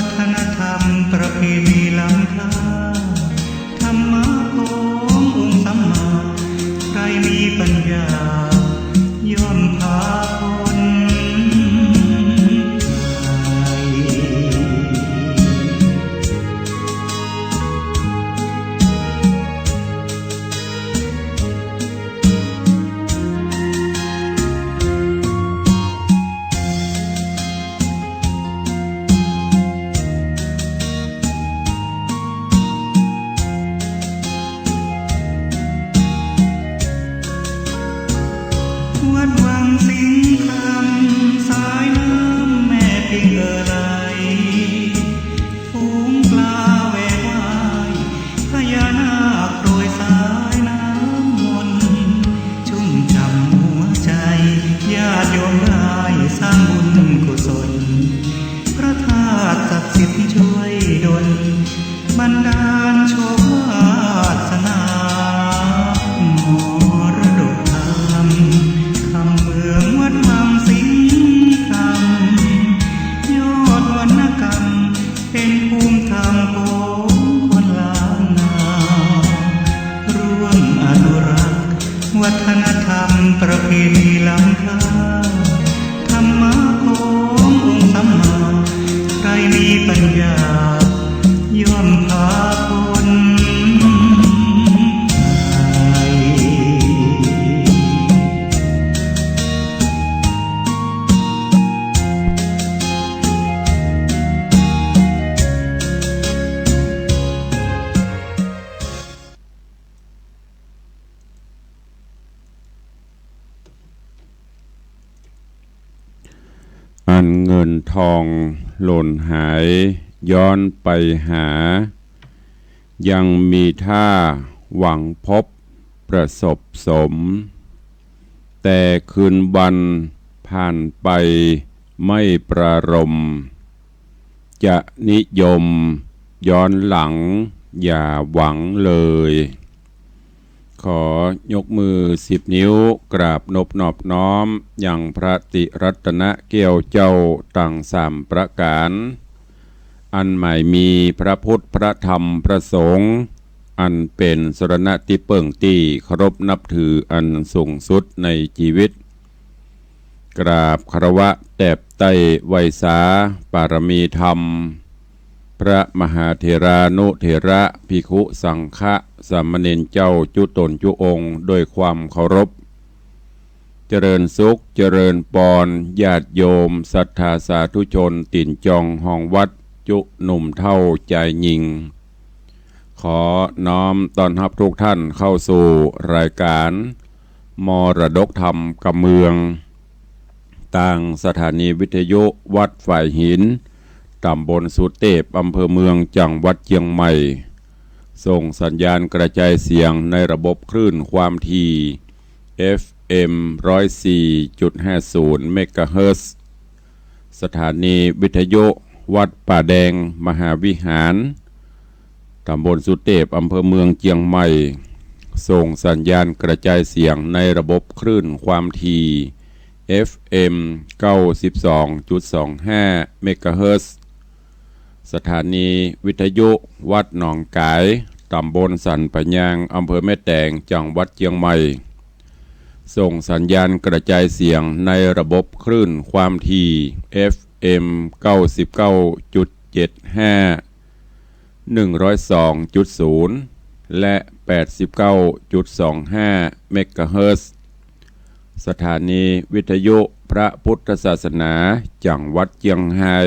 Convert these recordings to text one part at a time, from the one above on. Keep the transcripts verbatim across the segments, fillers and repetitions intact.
วัฒนธรรมประเพณีล้ำค่า ธรรมะขององค์สัมมา ใครมีปัญญา ย่อมพาพ้นภัย วัดวังสิงห์คำ สายน้ำแม่ปิงเอ่อไหล ฝูงปลาแหวกว่าย พญานาคโปรยสายน้ำมนต์ ชุ่มฉ่ำหัวใจ ญาติโยมได้สร้างบุญกุศล พระธาตุศักดิ์สิทธิ์ช่วยดล บันดาลโชควาสนา มรดกธรรม คำเมืองวัดวังสิงห์คำ ยอดวรรณกรรม เป็นภูมิธรรมของคนล้านนา ร่วมอนุรักษ์วัฒนธรรมประเพณีล้ำค่า ธรรมะขององค์สัมมา ใครมีปัญญา ย่อมพาพ้นภัย อันเงินทองหล่นหายย้อนไปหา ยังมีท่าหวังพบประสบสม แต่คืนวันผ่านไปไม่ปรารภ จะนิยมย้อนหลังอย่าหวังเลย ขอยกมือสิบนิ้วกราบนบนอบน้อมยังพระติรัตนแก้วเจ้าตังสามประก๋าน อันหมายมีพระพุทธ พระธรรม พระสงฆ์ อันเป๋นสรณะตี้เปิ้งตี้เคารพนับถืออันสูงสุดในจีวิต กราบคารวะแตบไต้ไหว้สาปารมีธรรม พระมหาเถรานุเถระ ภิกขุสังฆะ สามเณรเจ้าจุ๊ต๋นจุ๊องค์ด้วยความเคารพ เจริญสุข เจริญปอน ญาติโยม ศรัทธาสาธุชน ตี๋นจองฮองวัด จุ๊หนุ่มเฒ่าจายญิง ขอน้อมต้อนฮับทุกท่านเข้าสู่รายการมรดกธรรมกำเมือง ตางสถานีวิทยุวัดฝายหิน ต๋ำบลสุเตพ อำเภอเมือง จังหวัดเจียงใหม่ ส่งสัญญาณกระจายเสียงในระบบคลื่นความถี่ เอฟเอ็ม ร้อยสี่จุดห้าศูนย์ เมกะเฮิรตซ์ สถานีวิทยุวัดป่าแดงมหาวิหาร ต๋ำบลสุเตพ อำเภอเมือง เจียงใหม่ ส่งสัญญาณกระจายเสียงในระบบคลื่นความถี่ เอฟเอ็ม เก้าสิบสองจุดสองห้า เมกะเฮิรตซ์ สถานีวิทยุวัดหนองก๋าย ต๋ำบลสันป่ายาง อำเภอแม่แตง จังหวัดเจียงใหม่ ส่งสัญญาณกระจายเสียงในระบบคลื่นความถี่ เอฟเอ็ม เก้าสิบเก้าจุดเจ็ดห้า หนึ่งร้อยสองจุดศูนย์ และ แปดสิบเก้าจุดสองห้า เมกะเฮิรตซ์ สถานีวิทยุพระพุทธศาสนา จังหวัดเจียงไฮ้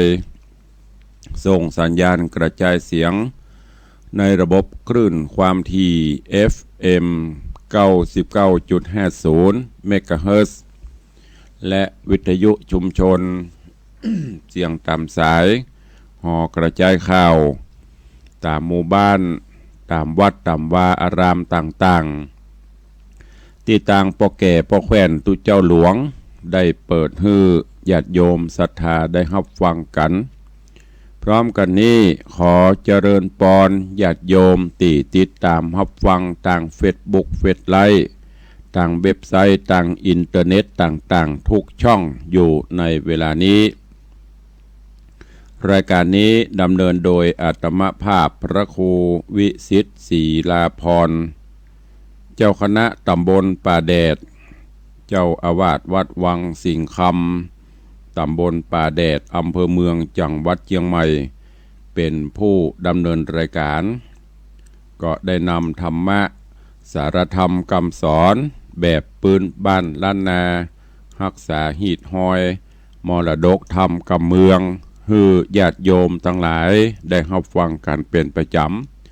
ส่งสัญญาณกระจายเสียงในระบบคลื่นความถี่ เอฟเอ็ม เก้าสิบเก้าจุดห้าศูนย์ เมกะเฮิรตซ์ และวิทยุชุมชน เสียงต๋ามสาย หอกระจายข่าว ต๋ามหมู่บ้าน ต๋ามวัด ต๋ามวาอารามต่างๆ ตี้ตางป้อแก่ป้อแคว่นตุ๊เจ้าหลวง ได้เปิดหื้อญาติโยมศรัทธาได้ฮับฟังกั๋น พร้อมกั๋นนี้ ขอเจริญปอนญาติโยมตี้ติดต๋ามฮับฟังตางเฟซบุ๊ก เฟซไลฟ์ ตางเว็บไซต์ ตางอินเทอร์เน็ตต่างๆ ทุกช่องอยู่ในเวลานี้ รายการนี้ดำเนินโดยอาตมาภาพพระครูวิสิทธิ์ศรีลาภรณ์ เจ้าคณะตำบลป่าแดด เจ้าอาวาสวัดวังสิงห์คำ ตำบลป่าแดด อำเภอเมือง จังหวัดเชียงใหม่ เป็นผู้ดำเนินรายการ ก็ได้นำธรรมะ สาระธรรมกำสอนแบบปื้นบ้านล้านนา ฮักษาฮีตฮอย มรดกธรรมกำเมือง หื้อญาติโยมตังหลายได้ฮับฟังกั๋นเป๋นประจ๋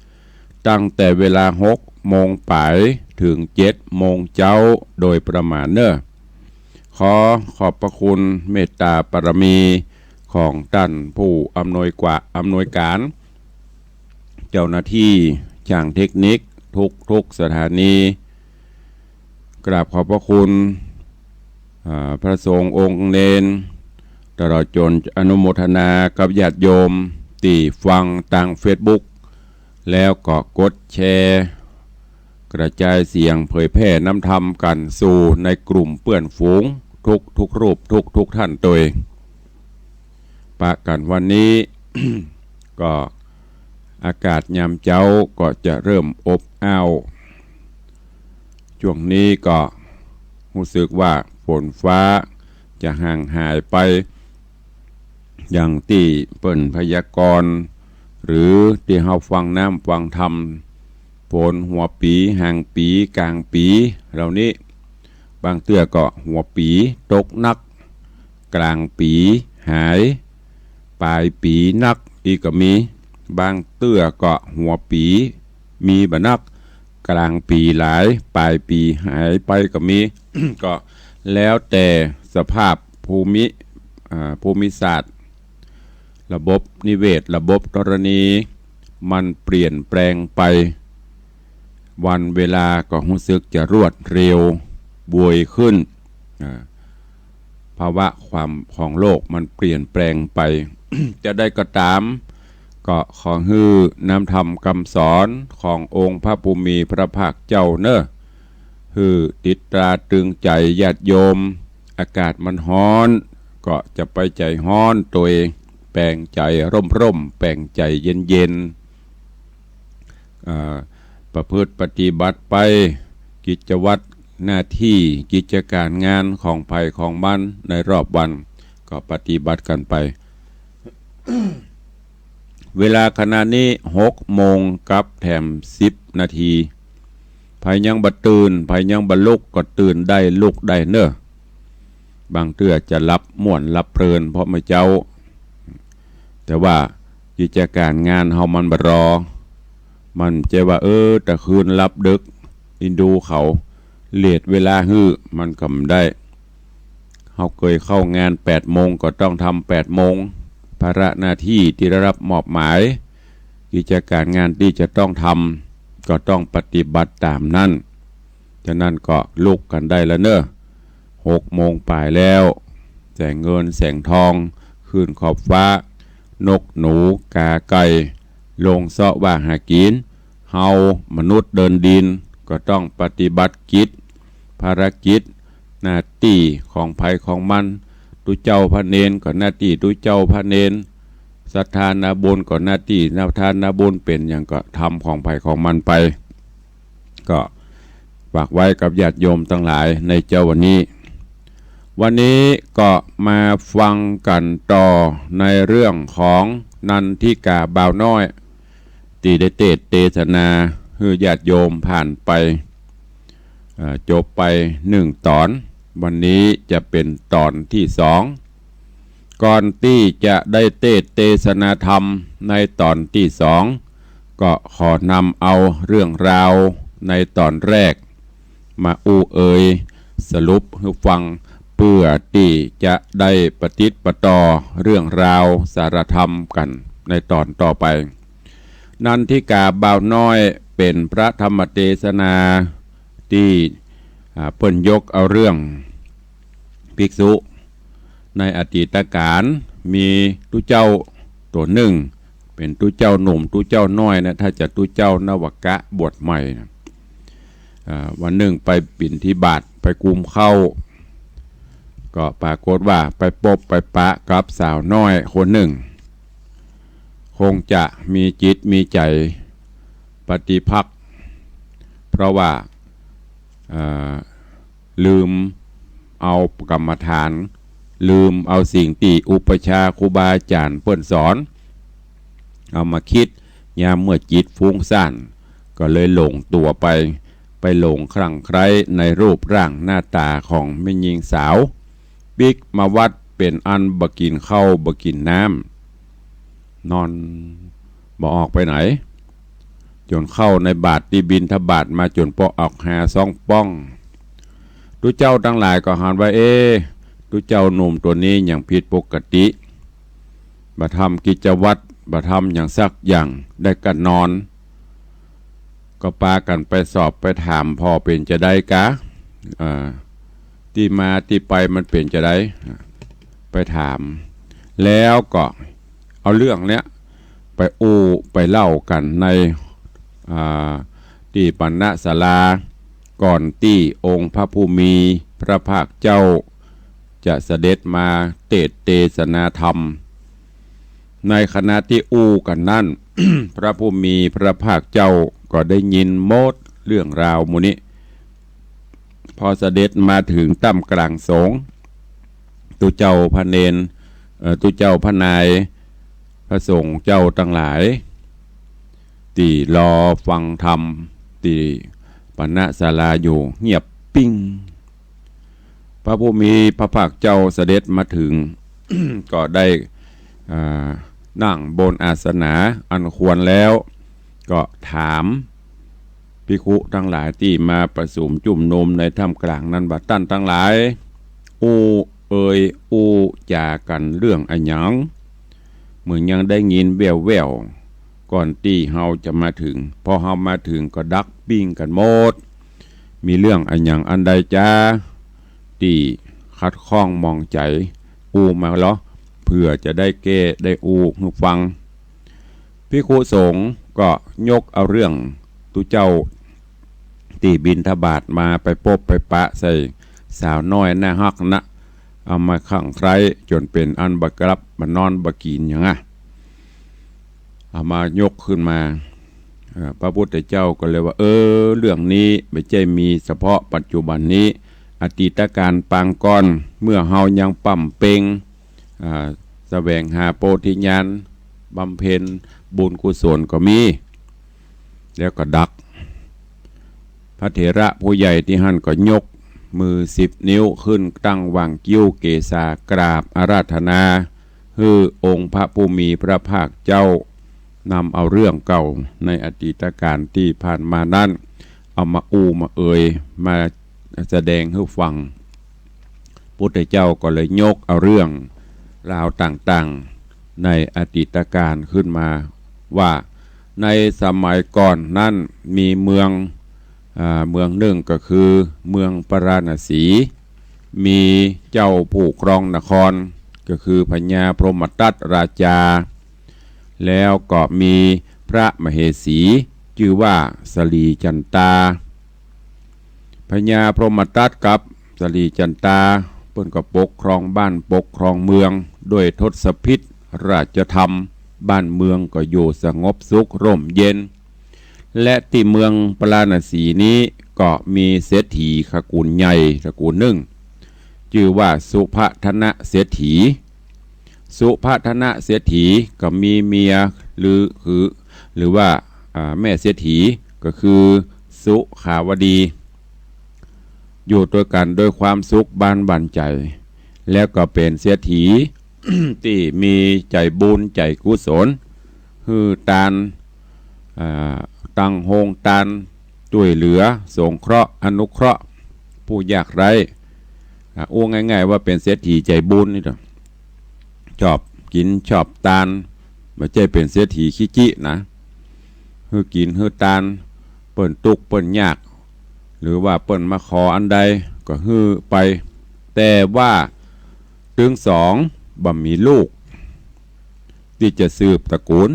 ำ ตั้งแต่เวลาหกโมงป๋ายเถิงเจ็ดโมงเจ๊าโดยประมาณเน่อ ขอขอบพระคุณเมตตาบารมีของต้านผู้อำนวยกว่า อำนวยก๋าน เจ้าหน้าตี้จ้างเทคนิคทุกๆ สถานี กราบขอบพระคุณ อ่า พระสงฆ์องค์เณร ตลอดจ๋นอนุโมทนากับญาติโยมตี้ฟังตางเฟซบุ๊ก แล้วก็กดแชร์ กระจายเสียงเผยแพร่นำธรรมกั๋นสู่ในกลุ่มเปื้อนฝูงทุกๆ รูปทุกๆ ท่านตวย ปะกั๋นวันนี้ ก็อากาศยามเจ๊าก็จะเริ่มอบอ้าว ช่วงนี้ก็ฮู้สึกว่าฝนฟ้าจะห่างหายไป อย่างตี้เปิ้นพยากรณ์ หรือตี้เฮาฟังน้ำฟังธรรม ฝนหัวปี๋ ห่างปี๋ ก๋างปี๋ เหล่านี้ บางเตื้อก็หัวปี๋ตกหนัก ก๋างปี๋หาย ป๋ายปี๋หนักอีกก็มี บางเตื้อก็หัวปี๋มีบ่หนัก ก๋างปี๋หลาย ป๋ายปี๋หายไปก็มี ก็แล้วแต่สภาพภูมิ อ่า ภูมิศาสตร์ ระบบนิเวศ ระบบธรณี มันเปลี่ยนแปลงไป วันเวลาก็ฮู้สึกจะรวดเร็ว ไวขึ้น อ่า ภาวะความของโลกมันเปลี่ยนแปลงไป จะใดก็ต๋าม ก็ขอหื้อนำธรรมกำสอนขององค์พระผู้มีพระภาคเจ้าเน่อ หื้อติดตราตรึงใจ๋ญาติโยม อากาศมันฮ้อน ก็จะไปใจ๋ฮ้อนตวย แปงใจ๋ร่มๆ แปงใจ๋เย็นๆ อ่า ประพฤติปฏิบัติไป กิจวัตรหน้าตี้ กิจก๋านงานของใผของมันในรอบวัน ก็ปฏิบัติกั๋นไป เวลาขณะนี้หกโมงกับแถมสิบนาที ใผยังบ่ตื่น ใผยังบ่ลุก ก็ตื่นได้ลุกได้เน่อ บางเตื้อจะหลับม่วนหลับเพลินเพราะเมื่อเจ๊า แต่ว่ากิจก๋านงานเฮามันบ่รอ มันบ่ใจ้ว่า เออ ตะคืนหลับดึก อินดูเขาเลทเวลาหื้อ มันก็บ่ได้ เฮาเกยเข้างานแปดโมงก็ต้องทำแปดโมง ภาระหน้าตี้ตี้ได้รับมอบหมาย กิจก๋านงานตี้จะต้องทำ ก็ต้องปฏิบัติต๋ามนั้น ฉะนั้นก็ลุกกั๋นได้แล้วเน่อ หกโมงป๋ายแล้ว แสงเงินแสงทองขึ้นขอบฟ้า นกหนูกาไก่ลงเซาะว่าหากิ๋น เฮามนุษย์เดินดินก็ต้องปฏิบัติกิจ ภารกิจ หน้าตี้ของใผของมัน ตุ๊เจ้าพระเณรก็หน้าตี้ตุ๊เจ้าพระเณร ศรัทธานาบุญก็หน้าตี้ศรัทธานาบุญ เป๋นหยังก็ทำของใผของมันไป ก็ฝากไว้กับญาติโยมตังหลายในเจ๊าวันนี้ วันนี้ก็มาฟังกั๋นต่อในเรื่องของนันทิกาบ่าวน้อย ตี้ได้เตสน์เตสนาหื้อญาติโยมผ่านไป เอ่อ จบไปหนึ่งต๋อน วันนี้จะเป๋นต๋อนตี้สอง ก่อนตี้จะได้เตสน์เตสนาธรรมในต๋อนตี้สอง ก็ขอนำเอาเรื่องราวในต๋อนแรกมาอู้เอ่ยสรุปหื้อฟัง เปื้อตี้จะได้ประติดประต่อเรื่องราวสาระธรรมกั๋นในต๋อนต่อไป นันทิกาบ่าวน้อยเป๋นพระธรรมเตสนาตี้ อ่า เปิ้นยกเอาเรื่องภิกษุในอดีตก๋าล มีตุ๊เจ้าตั๋วนึ่ง เป๋นตุ๊เจ้าหนุ่มตุ๊เจ้าน้อยนะ ถ้าจะตุ๊เจ้านวกะบวชใหม่นะ อ่า วันนึ่งไปบิณฑบาตไปกุมข้าว ก็ปรากฏว่าไปปบไปปะกับสาวน้อยคนนึ่ง องค์จะมีจิตมีใจ๋ปฏิภาค เพราะว่า เอ่อ ลืมเอากรรมฐาน ลืมเอาสิ่งตี้อุปัชฌาย์ครูบาอาจ๋ารย์เปิ้นสอน เอามากึ๊ด ยามเมื่อจิตฟุ้งซ่าน ก็เลยหลงตั๋วไป ไปหลงคลั่งใคร่ในรูปร่างหน้าต๋าของแม่ญิงสาว ปิ๊กมาวัดเป๋นอันบ่กิ๋นข้าวบ่กิ๋นน้ำ นอนบ่ออกไปไหน จ๋นข้าวในบาตรตี้บิณฑบาตมาจ๋นปอออกหาสองป้อง ตุ๊เจ้าตังหลายก็หันว่า เอ๊ะ ตุ๊เจ้าหนุ่มตั๋วนี้หยังผิดปกติ บ่ทำกิจวัตร บ่ทำหยังสักอย่าง ได้ก้านอน ก็ปากั๋นไปสอบไปถามผ่อเป๋นจาใดกา เอ่อ ตี้มาตี้ไปมันเป๋นจาใด ไปถาม แล้วก็เอาเรื่องเนี้ยไปอู้ไปเล่ากั๋นใน อ่า ตี้ปัณณศาลา ก่อนตี้องค์พระผู้มีพระภาคเจ้า จะเสด็จมาเตสน์เตสนาธรรม ในขณะตี้อู้กั๋นนั้น พระผู้มีพระภาคเจ้าก็ได้ยินหมดเรื่องราวหมู่นี้ พอเสด็จมาเถิงต้ามก๋างสงฆ์ ตุ๊เจ้าพระเณร เอ่อ ตุ๊เจ้าพระนาย พระสงฆ์เจ้าตังหลาย ตี้รอฟังธรรมตี้ปัณณศาลาอยู่ เงียบปิ้ง พระผู้มีพระภาคเจ้าเสด็จมาเถิง ก็ได้ อ่า นั่งบนอาสนะอันควรแล้ว ก็ถามภิกขุตังหลายตี้มาประสุมจุมนุมในต้ามก๋างนั้นว่า ต้านตังหลาย อู้เอ่ยอู้จ๋ากั๋นเรื่องอะหยัง เหมือนยังได้ยินแว่วๆ ก่อนตี้เฮาจะมาเถิง พอเฮามาเถิงก็ดับปิ้งกั๋นหมด มีเรื่องอะหยังอันใดจา ตี้ขัดข้องหมองใจ๋ อู้มาลอ เผื่อจะได้แก้ได้อู้หื้อฟัง ภิกขุสงฆ์ก็ยกเอาเรื่องตุ๊เจ้า ตี้บิณฑบาตมาไปปบไปปะใส่สาวน้อยน่าฮักนะ เอามาคลั่งใคร่จ๋นเป๋นอันบ่หลับบ่นอนบ่กิ๋นหยังอะ เอามายกขึ้นมา เอ่อ พระพุทธเจ้าก็เลยว่า เออ เรื่องนี้บ่ใจ้มีเฉพาะปัจจุบันนี้ อดีตกาลปางก่อน เมื่อเฮายังบำเพ็ญ อ่า แสวงหาโพธิญาณ บำเพ็ญบุญกุศลก็มี แล้วก็ดับ พระเถระผู้ใหญ่ตี้หั้นก็ยกมือสิบนิ้วขึ้นตั้งหว่างคิ้วเกศากราบอาราธนา หื้อองค์พระผู้มีพระภาคเจ้า นำเอาเรื่องเก่าในอดีตกาลตี้ผ่านมานั้น เอามาอู้มาเอ่ย มาแสดงหื้อฟัง พุทธเจ้าก็เลยยกเอาเรื่องราวต่างๆ ในอดีตกาลขึ้นมาว่า ในสมัยก่อนนั้นมีเมือง อ่า เมืองนึ่งก็คือเมืองปาราณสี มีเจ้าผู้ครองนคร ก็คือพญาพรหมทัตราจา แล้วก็มีพระมเหสีจื้อว่าสลีจันตา พญาพรหมทัตกับสลีจันตา เปิ้นก็ปกครองบ้านปกครองเมืองด้วยทศพิธราชธรรม บ้านเมืองก็อยู่สงบสุขร่มเย็น และตี้เมืองปาราณสีนี้ก็มีเศรษฐีตระกูลใหญ่ตระกูลนึ่ง จื้อว่าสุพัฒนเศรษฐี สุพัฒนเศรษฐีก็มีเมียหรือ คือ หรือว่า อ่า แม่เศรษฐีก็คือสุขาวดี อยู่ตวยกั๋นโดยความสุขบานบั่นใจ๋ แล้วก็เป๋นเศรษฐี ตี้มีใจ๋บุญใจ๋กุศล หื้อตาน อ่า ตั้งโฮงตาน จ้วยเหลือ สงเคราะห์ อนุเคราะห์ ผู้ยากไร้ อ่า อู้ง่ายๆ ว่าเป๋นเศรษฐีใจ๋บุญนี่เถาะ ชอบกิ๋นชอบตาน บ่ใจ้เป๋นเศรษฐีขี้จี้นะ หื้อกิ๋นหื้อตาน เปิ้นตุ๊กข์เปิ้นยาก หรือว่าเปิ้นมาขออันใดก็หื้อไป แต่ว่าตึงสองบ่มีลูก ตี้จะสืบตระกูล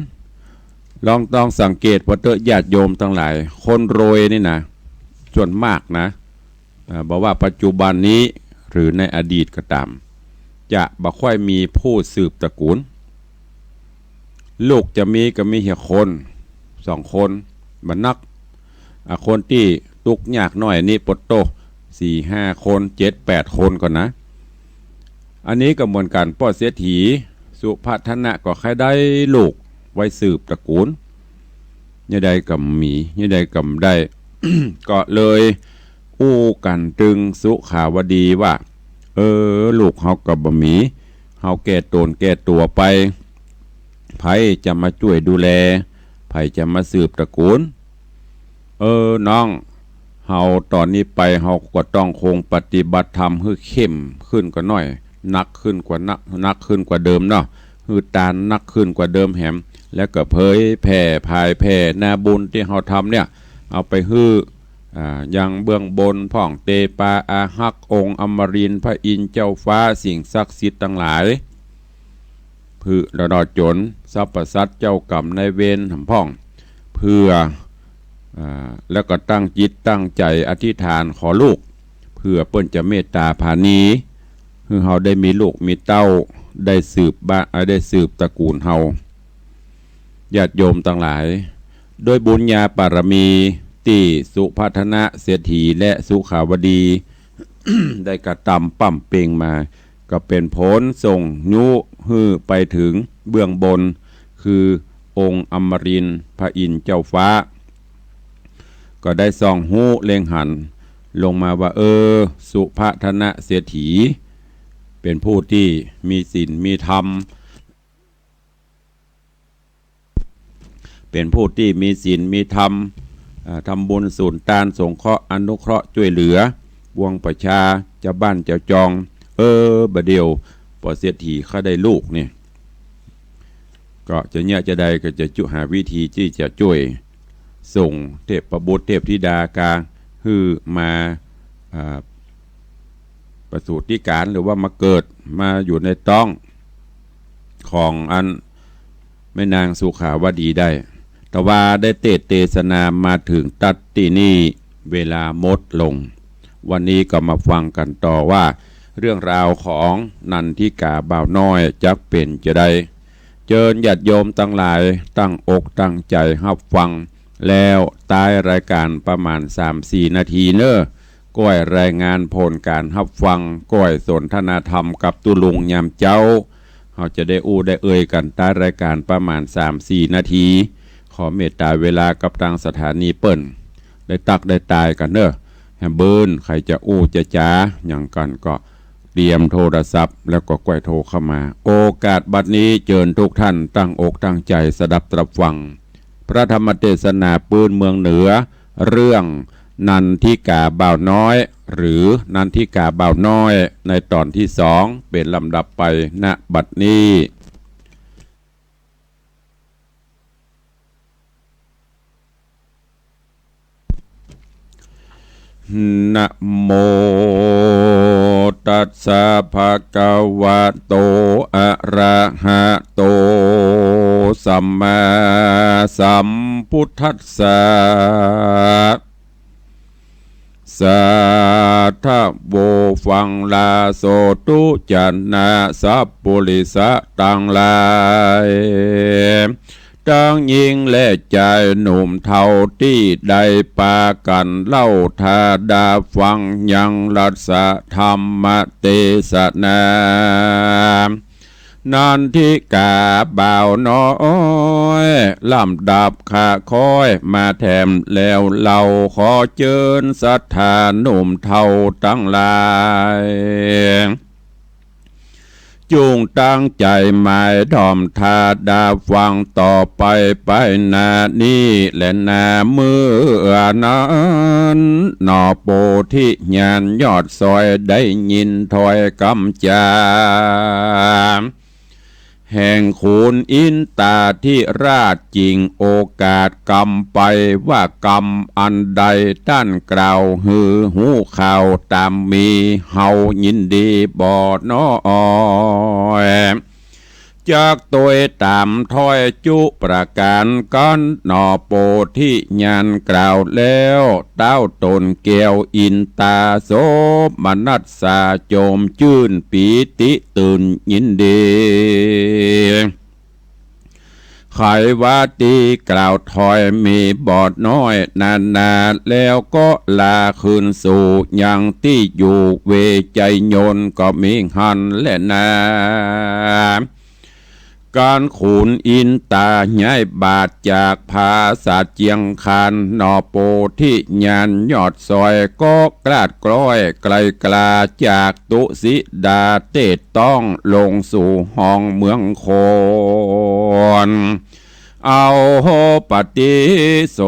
ลอง ลองสังเกตเปิ้นเต๊อะญาติโยมตังหลาย คนรวยนี่นะ ส่วนมากนะ เอ่อ บ่ว่าปัจจุบันนี้หรือในอดีตก็ต๋าม จะบ่ค่อยมีผู้สืบตระกูล ลูกจะมีก็มีเหียคน สองคน บ่นัก อ่า คนตี้ตุ๊กยากน้อยนี่ปะโต้ สี่ห้าคน เจ็ดแปดคนก่อนนะ อันนี้ก็เหมือนกั๋น ป้อเศรษฐี สุพัฒนะก็ใค่ได้ลูกไว้สืบตระกู๋น เยียะใดก็บ่มี เยียะใดก็บ่ได้ ก็เลยอู้กั๋นตึงสุขาวดีว่า เออ ลูกเฮาก็บ่มี เฮาแก้ต๋นแก้ตั๋วไป ใผจะมาจ้วยดูแล ใผจะมาสืบตระกู๋น เออ น้อง เฮาต๋อนนี้ไป เฮาก็ต้องคงปฏิบัติธรรมหื้อเข้มขึ้นกว่าน้อย หนักขึ้นกว่า หนัก หนักขึ้นกว่าเดิมเนาะ หื้อตานหนักขึ้นกว่าเดิมแหม แล้วก็เผยแผ่ ผายแผ่นาบุญตี้เฮาทำเนี่ย เอาไปหื้อ อ่า ยังเบื้องบนพ่อง เตปาอาฮัก องค์อมรินทร์ พระอินทร์เจ้าฟ้า สิ่งศักดิ์สิทธิ์ตังหลาย เปื้อ แล้วเนาะ จ๋นสรรพสัตว์เจ้ากรรมนายเวรหำพ่อง เปื้อ อ่า แล้วก็ตั้งจิตตั้งใจ๋อธิษฐานขอลูก เปื้อเปิ้นจะเมตต๋าผาณี หื้อเฮาได้มีลูกมีเต้า ได้สืบบ้าน อ่า ได้สืบตระกู๋นเฮา ญาติโยมตังหลาย ด้วยบุญญาบารมีตี้สุพัฒนะเศรษฐีและสุขาวดี ได้กระตำปำเป่งมา ก็เป๋นผลส่งยุหื้อไปเถิงเบื้องบน คือองค์อมรินทร์พระอินทร์เจ้าฟ้า ก็ได้ส่องฮู้เล็งหันลงมาว่า เออ สุพัฒนะเศรษฐี เป๋นผู้ตี้มีศีลมีธรรม เป๋นผู้ตี้มีศีลมีธรรม อ่า ทำบุญสุนตานสงเคราะห์อนุเคราะห์จ้วยเหลือปวงประชา จาวบ้านจาวจอง เออ บ่าเดี่ยว ป้อเศรษฐีข้าได้ลูกนี่ ก็จะเยียะจะใดก็จะจุหาวิธีตี้จะจ้วยส่งเทพบุตรเทพธิดากาหื้อมา อ่า ประสูติการหรือว่ามาเกิด มาอยู่ในต๊องของอันแม่นางสุขาวดีได้ แต่ว่าได้เตสน์เตสนามาเถิงตั๊ดตี้นี่ เวลาหมดลง วันนี้ก็มาฟังกั๋นต่อว่า เรื่องราวของนันทิกาบ่าวน้อยจักเป๋นจาใด เจิญญาติโยมตังหลายตั้งอกตั้งใจ๋ฮับฟัง แล้วต๊ายรายก๋านประมาณสามสี่นาทีเน่อ ก้อยรายงานผลก๋านฮับฟัง ก้อยสนทนาธรรมกับตุ๊ลุงยามเจ๊า เฮาจะได้อู้ได้เอ่ยกั๋นต๊ายรายก๋านประมาณสามสี่นาที ขอเมตต๋าเวลากับตางสถานีเปิ้น ได้ตั๊กได้ตายกั๋นเน่อ แหมเปิ้นใผจะอู้จะจ๋าหยังกั๋นก็เตรียมโทรศัพท์แล้วก็ก้อยโทรเข้ามา โอกาสบัดนี้เจิญทุกท่านตั้งอกตั้งใจ๋สดับตรับฟัง พระธรรมเตสนาปื๊นเมืองเหนือ เรื่องนันทิกาบ่าวน้อย หรือนันทิกาบ่าวน้อย ในต๋อนตี้สอง เป๋นลำดับไป ณ บัดนี้ นะโมตัสสะภะคะวะโต อะระหะโต สัมมาสัมพุทธัสสะ สาธะโว ฟังลาโสตุ จะนะสัพปุริสะตังหลาย ตังญิงและจายหนุ่มเฒ่าตี้ได้ปากั๋นเล่าถาดาฟังยังรัสธรรมเตสนา นันทิกาบ่าวน้อย ลำดับข้าค้อยมาแถมแล้วเล่า ขอเจิญศรัทธาหนุ่มเฒ่าตังหลาย จุ่งตั้งใจ๋หมายถ่อมถาดาฟังต่อไป ไปหน้านี้และหน้าเมื่อนั้นหนอ โพธิญาณยอดสอยได้ยินถ้อยกำจา แห่งขุนอินตาธิราช จิ่งโอกาสกำไป ว่ากำอันใดต้านกล่าวหื้อฮู้ข่าวต๋ามมี เฮายินดีบ่น้อย จักตวยต๋ามถ้อยจุประก๋านกั๋นหนอ โพธิญาณกล่าวแล้ว ต้าวต๋นแก้วอินตาโสมนัสสา โจมจื้นปีติตื่นยินดี ข ไขวาตีกล่าวถอยมีบ่น้อยนานา แล้วก็ลาคืนสู่ยังตี้อยู่ เวไชยนต์ก็มีหั้นแลนา ก๋านขุนอินต๋าย้ายบาทจากผาสาทเจียงคาน หน่อโพธิญาณยอดซอยก็กลาดกล้อยไกลกลา จากตุสิดาเตศต้องลงสู่ห้องเมืองคอน เอาปฏิโส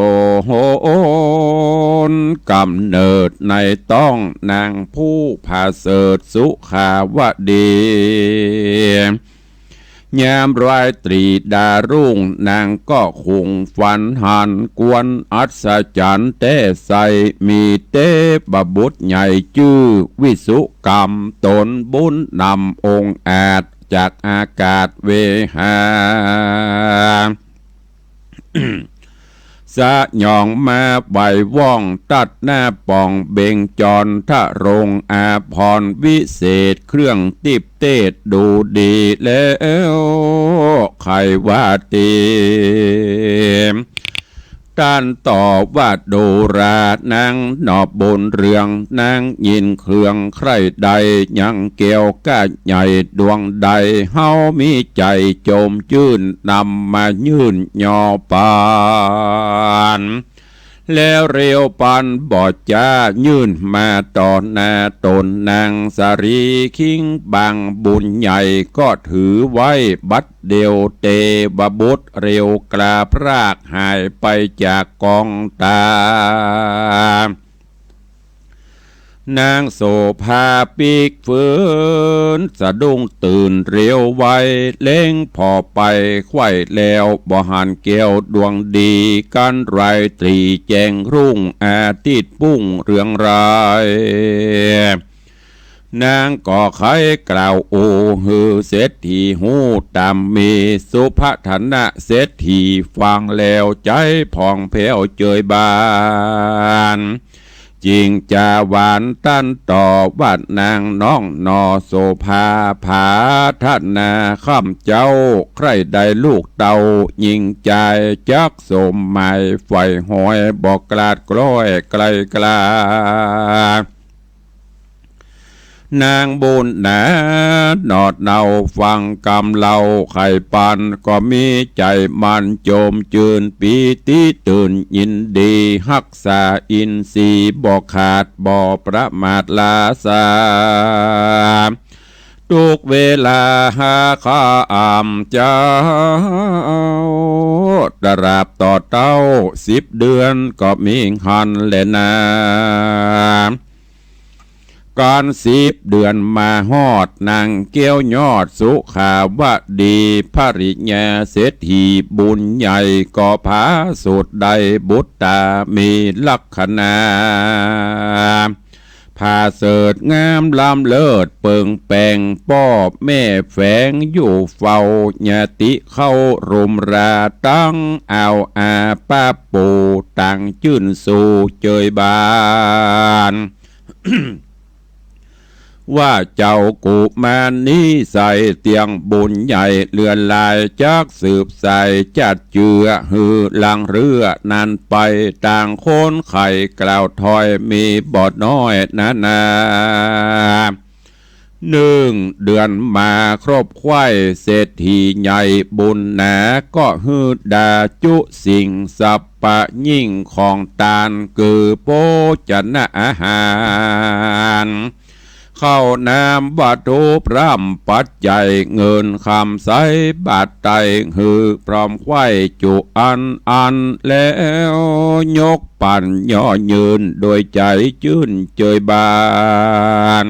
นกำเนิดในต้องนางผู้ผาเสริฐสุขาวดี ยามราตรีดารุ่งนางก็คุงฝันหันกวนอัศจรรย์แต๊ไส้ มีเตพบุตรใหญ่จื้อวิสุกรรม ตนบุญนำองอาจจากอากาศเวหา สยองมาไหว้ว่องตัดหน้าป่องเบญจรทรงอาภรณ์วิเศษ เครื่องติบเตศดูดีแล้ว ไขวาตี ต้านต่อว่าดูราหนังหนอบุญเรือง นางยินเครื่องใคร่ใด ยังแก้วก้าใหญ่ดวงใด เฮามีใจ๋จมจื้น นำมายื่นยอปาน แล้วเร็วปันบ่จ้ายื่นมาต่อหน้าต๋น นางสาลีคิงบางบุญใหญ่ ก็ถือไว้บัดเดียว เตพบุตรเร็วกลาพรากหายไปจากกองตา นางโสภาปิ๊กฟื้นสะดุ้งตื่นเร็วไว เล็งผ่อไปไขว้แล้วบ่หันแก้วดวงดี กั๋นราตรีแจ้งรุ่งอาทิตย์ปุ้งเรืองราย นางก็ไขกล่าวโอหื้อเศรษฐีฮู้ต๋ามมี สุพัฒนะเศรษฐีฟังแล้วใจ๋ผ่องแผ้วเจยบาน จิ่งจาหวานตันต่อว่านางน้องหน่อโสภา ผาธนาข้าเจ้า ใคร่ได้ลูกเต้าญิงจาย จักสมหมายใฝ่หอย บ่กลาดกล้อยไกลกลา นางบุญหนาหนอดเนาฟังกำเล่าไขปัน ก็มีใจ๋มั่นจมจื้น ปีติตื่นยินดี ฮักษาอินทรีย์บ่ขาดบ่ประมาทลาสา ทุกเวลาหาข้าอ่ำเจ้า ตราบต่อเต้าสิบเดือนก็มีหั้นแลนา ก๋านสิบเดือนมาฮอด นางแก้วยอดสุขาวดี ภริยาเศรษฐีบุญใหญ่ ก็ผาสุดได้บุตรามีลักษณะ ผาเสริฐงามล้ำเลิศเปิงแปง ป้อแม่แฝงอยู่เฝ้า ญาติเข้ารุมรา ตังเอาอาป้าปู่ ต่างจื้นสู่เจยบาน ว่าเจ้ากุมารนี้ใสเตียงบุญใหญ่เลือนลาย จักสืบสายจัดเจือ หื้อหลังเรือนั้นไป ต่างคนไขกล่าวถอยมีบ่น้อยนานา นึ่งเดือนมาครบไขว้ เศรษฐีใหญ่บุญหนา ก็หื้อดาจุสิ่งสัพพะยิ่งของตาน คือโภชนะอาหาร ข้าวน้ำวัตถุพร่ำปัจจัย เงินคำใสบาทไต หื้อพร้อมไขว้จุอันอัน แล้วยกปั๋นย่อยืน โดยใจ๋จื้นเจยบาน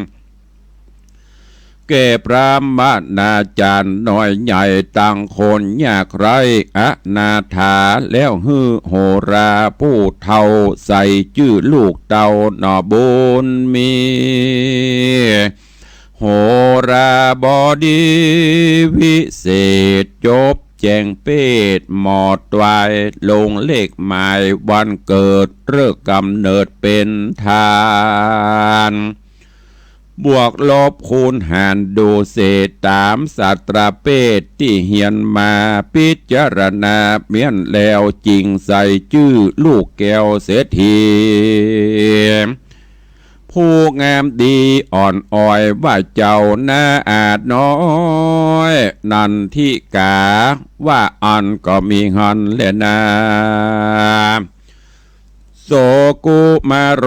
แก่พราหมณาจารย์น้อยใหญ่ ตังคนยากไร้อนาถา แล้วหื้อโหราผู้เฒ่า ใส่จื้อลูกเต้าหน่อบุญมี โหราบดีวิเศษ จบแจ้งเพศหมอดวาย ลงเลขหมายวันเกิด ฤกษ์กำเนิดเป๋นทาน บวกลบคูณหารดูเสตามสัตตะเปทตี้เฮียนมา ปิจารณาเมี้ยนแล้วจึงใส่จื้อลูกแก้วเศรษฐี ผู้งามดีอ่อนอ้อยว่าเจ้านาอาจน้อย นันทิกา ว่าอั้นก็มีหั้นแลนา โสกุมารโร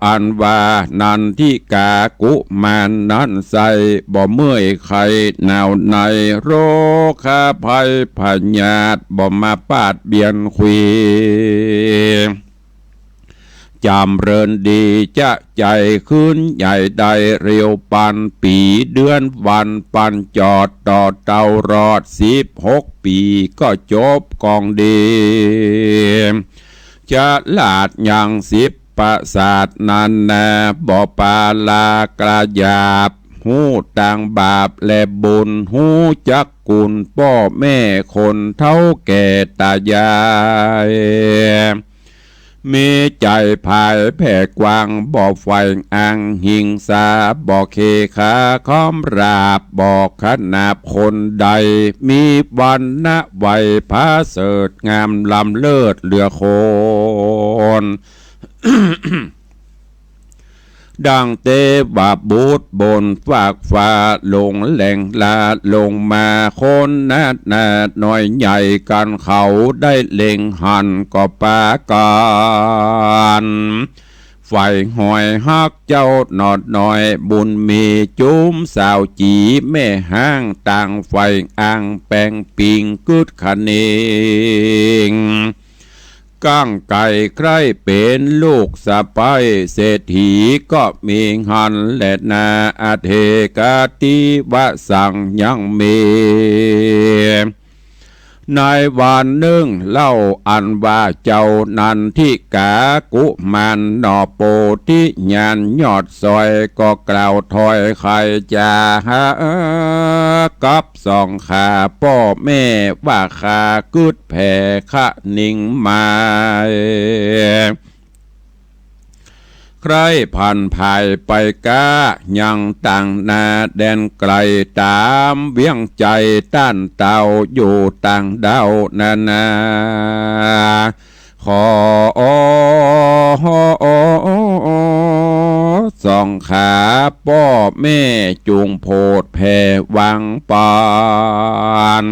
อันว่านันทิกากุมารนั้นไส้ บ่เมื่อยไข้หนาวใน โรคาภัยพยาธิบ่มาปาดเบียนขวี จ๋ำเริญดีจะใจ๋ขึ้นใหญ่ได้เร็วปัน ปี๋เดือนวันปันจอดต่อเต้ารอดสิบหกปี๋ก็จบกองดี จะหลาดยังสิบประสาทนั้นนา บ่ปาลากระหยาบ ฮู้ตังบาปและบุญ ฮู้จักกุณป้อแม่คนเฒ่าแก่ต๋ายาย มีใจ๋ผายแผ่กว้าง บ่ใฝ่อังหิงสา บ่เคขาคอมราบ บ่ขนาบคนใด มีวรรณะไวผาเสริฐงามล้ำเลิศเหลือคน ดังเตวบุตรบนฟากฟ้าลงแหล่งลาลงมา คนนานาน้อยใหญ่กั๋นเขาได้เล็งหันก็ปากั๋น ใฝ่หอยฮักเจ้าหนอดน้อยบุญมี จุ๋มสาวจี๋แม่ฮ้างต่างใฝ่อังแปงปิงกึ๊ดคะเนง ก้างไก๋ใคร่เป๋นลูกสะใภ้เศรษฐีก็มีหั้นแลนา อเถกะติวสังยังมี ในวันนึ่งเล่าอันว่าเจ้านันทิกากุมารหน่อโปธิญาณยอดสอย ก็กล่าวถ้อยไขจ๋าหากับสองขาป้อแม่ว่า ข้ากึ๊ดแผ่คะนิงหมาย ใคร่ผันผายไปก้า ยังต่างนาแดนไก๋ ต๋ามเวียงใจ๋ต้านเต้า อยู่ต่างด้าวนานา ขอ สองขาป้อแม่จุ่งโผดแผ่วางปาน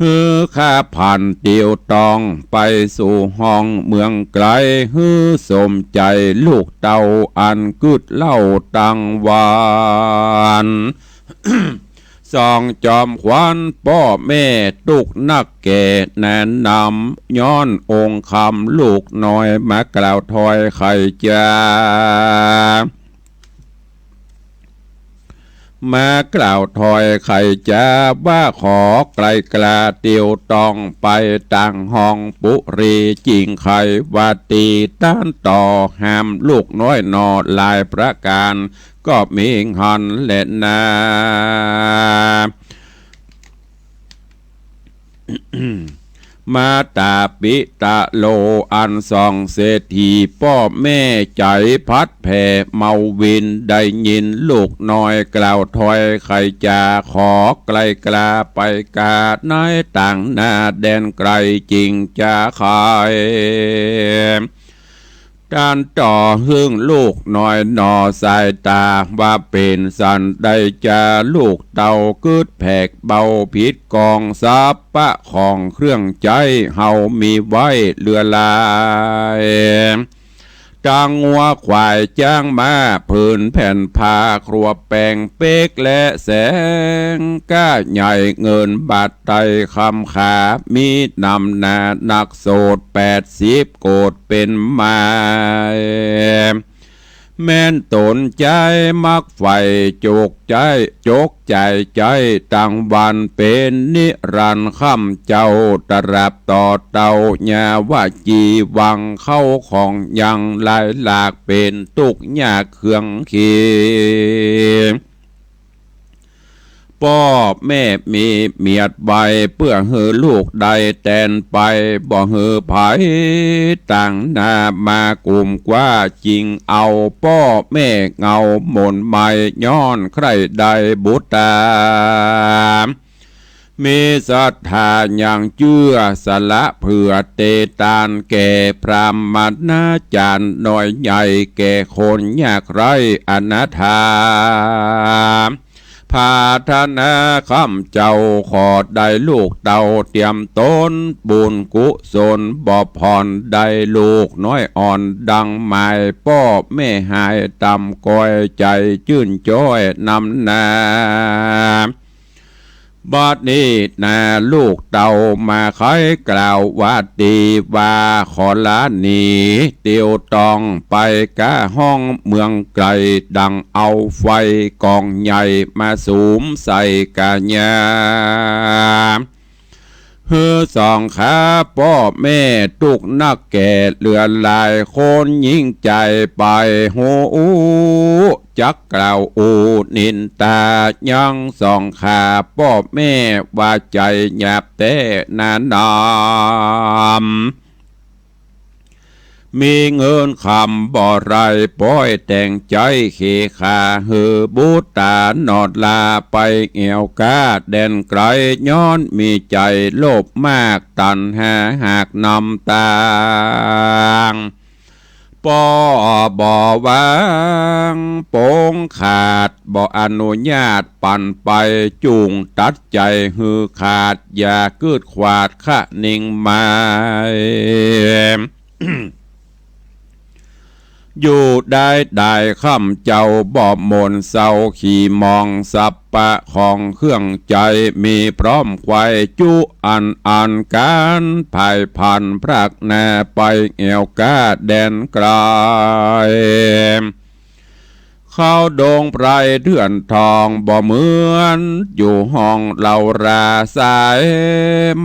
หื้อข้าผันเตียวต้องไปสู่ห้องเมืองไก๋ หื้อสมใจ๋ลูกเต้าอันกึ๊ดเล่าตังวัน สองจอมขวัญป้อแม่ตุ๊กนักแก่แนะนำ ย้อนองค์คำลูกน้อยมากล่าวถ้อยไขจ๋า มากล่าวถ้อยไขจ๋าว่า ขอไกล้าเตียวต้องไปต่างห้องปุรี จิ่งไขว่าตี้ต้านต่อห้ามลูกน้อยหน่อหลายประก๋าน ก็มีหั้นแลนา มาตาปิตะโล อันสองเศรษฐีป้อแม่ใจ๋ผัดแผ่เมาวิน ได้ยินลูกน้อยกล่าวถ้อยไขจ๋า ขอไกล้กล้าไปกาในต่างนาแดนไก๋ จิ่งจะไข ต้านต่อหึ่งลูกน้อยหน่อสายต๋า ว่าเป๋นสันใดจาลูกเต้ากึ๊ดแผกเบาผิดกอง สัพพะของเครื่องใจ๊เฮามีไว้เหลือหลาย ตังงัวควายจ๊างม้า ผืนแผ่นผ้าครัวแป๋ง เป๊กและแสง ก้าใหญ่เงินบาทไต้คำขา มีนำหน้านักโสดแปดสิบโกฏเป๋นมาย แม้นต๋นใจ๊มักใฝ่จกใจ๊ จกใจ๋ใจ๊ตังวัน เป๋นนิรันดร์ค่ำเจ้า ตราบต่อเต้ายาวจีวัง เข้าของยังหลายหลาก เป๋นตุ๊กข์ยากเครื่องเข็ญ ป้อแม่มีเมียดไว้ เปื้อหื้อลูกได้แตนไป บ่หื้อใผต่างหน้ามากุมกว้า จึงเอาป้อแม่เหงาหม่นไหม้ ย้อนใคร่ได้บุตรา มีศรัทธายังเจื้อ สละเผื่อเตตาน แก่พราหมณาจารย์น้อยใหญ่ แก่คนยากไร้อนาถา ผาธนาข้าพเจ้า ขอได้ลูกเต้าเตียมตน บุญกุศลบ่ผ่อน ได้ลูกน้อยอ่อนดังหมาย ป้อแม่หายต่ำก้อย ใจ๋จื้นจ้อยนำหน้า บัดนี้นาลูกเต้ามาไขกล่าววาตีว่า ขอลาหนีเตียวต้องไปก้าห้องเมืองไกล ดังเอาไฟก๋องใหญ่มาสุมใส่ก๋ายา หื้อสองข้าป้อแม่ตุ๊กนักแก่เหลือหลาย คนหญิงใจ๋ไปฮู้จักกล่าวอู้นินตา ยังสองข้าป้อแม่ว่าใจ๋หยาบแต๊นาน้อม มีเงินคำบ่ไร ป้อยแต่งใจ๊เขขา หื้อบุตรต๋าหนอดลาไปแอ่วก้าแดนไกล ย้อนมีใจ๋โลภมาก ตัณหาหากนำตาง ป้อบ่วางปงขาด บ่อนุญาตปันไป จุ่งตัดใจ๋หื้อขาด อย่ากึ๊ดขวาดคะนิงหมาย อยู่ได้ได้ข้าพเจ้าบ่หม่นเศร้า ขี้หมองสัพพะของเครื่องใจ๊ มีพร้อมไขว่จุอันอัน ก๋านผายผันพรากหน้า ไปแอ่วก้าแดนไกล เข้าดงไพรเถื่อนทอง บ่เหมือนอยู่ห้องเล่ารา สาย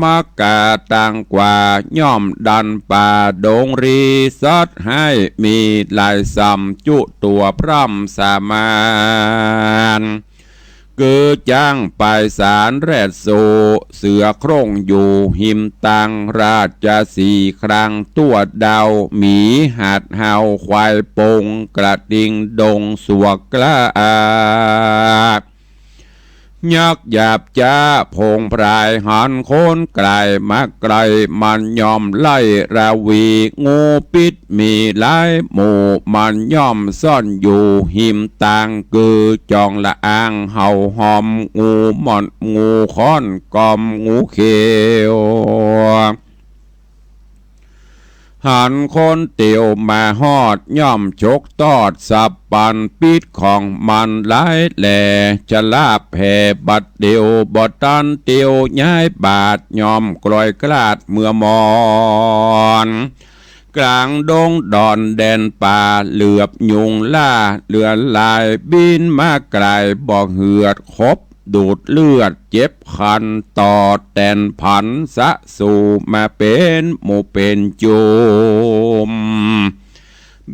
มักกะตางกว่า ย่อมดันป่าดงรี สัตว์ฮ้ายมีหลายส่ำ จุตั๋วพร่ำสามาน คือจ๊างปายสารแรดโซ เสือโคร่งอยู่หิมตาง ราชสีห์ครางตั๋วดาว หมีหัดเห่า ควายปงกระทิงดงสวกกล้า ยักษ์หยาบจ๊าผงพราย หันคนไกลมาไกล มันย่อมไล่ราวี งูพิษมีหลายหมู่ มันย่อมซ่อนอยู่หิมตาง คือจองละอาง เห่าหอม งูม่อน งูค้อน กอม งูเขียว หันคนเตียวมาฮอด ย่อมฉกตอดสัพพัน พิษของมันหลายแหล่ ชะลาบแผ่บัดเตียว บ่ตันเตียวย้ายบาด ย่อมกลอยกลาดเมื่อมอน ก๋างดงดอนแดนป่า เหลือบยุงล่าเหลือหลาย บินมาไกลบ่เหือด ขบดูดเลือดเจ็บคัน ต่อแตนผันสะสู่มาเป๋นหมู่เป๋นจุม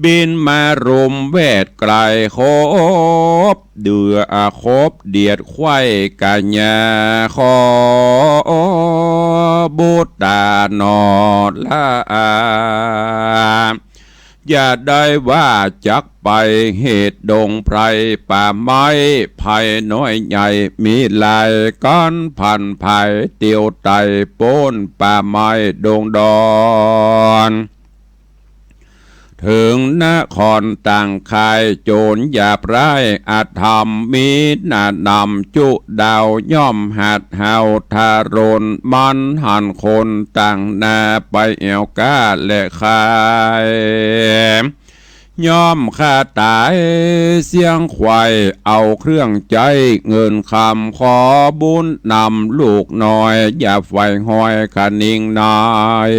บินมารุมแวดไกล ขบเดือ ขบเดียดไขว่ก๋ายา ขอบุตรต๋าหนอละอา อย่าได้ว่าจักไป เหตุดงไพรป่าไม้ ภัยน้อยใหญ่มีหลาย ก๋านผันผายเตียวไต่ ป๊นป่าไม้ดงดอน เถิงนครต่างคาย โจรหยาบร้ายอธรรม มีหน้านำจุดาว ย่อมหัดเห่าทารน มันหันคนต่างหน้า ไปแอ่วก้าและคาย ย่อมฆ่าต๋ายเสี้ยงไขว่ เอาเครื่องใจ๊เงินคำ ขอบุญนำลูกน้อย อย่าใฝ่ฮอยคะนิงนาย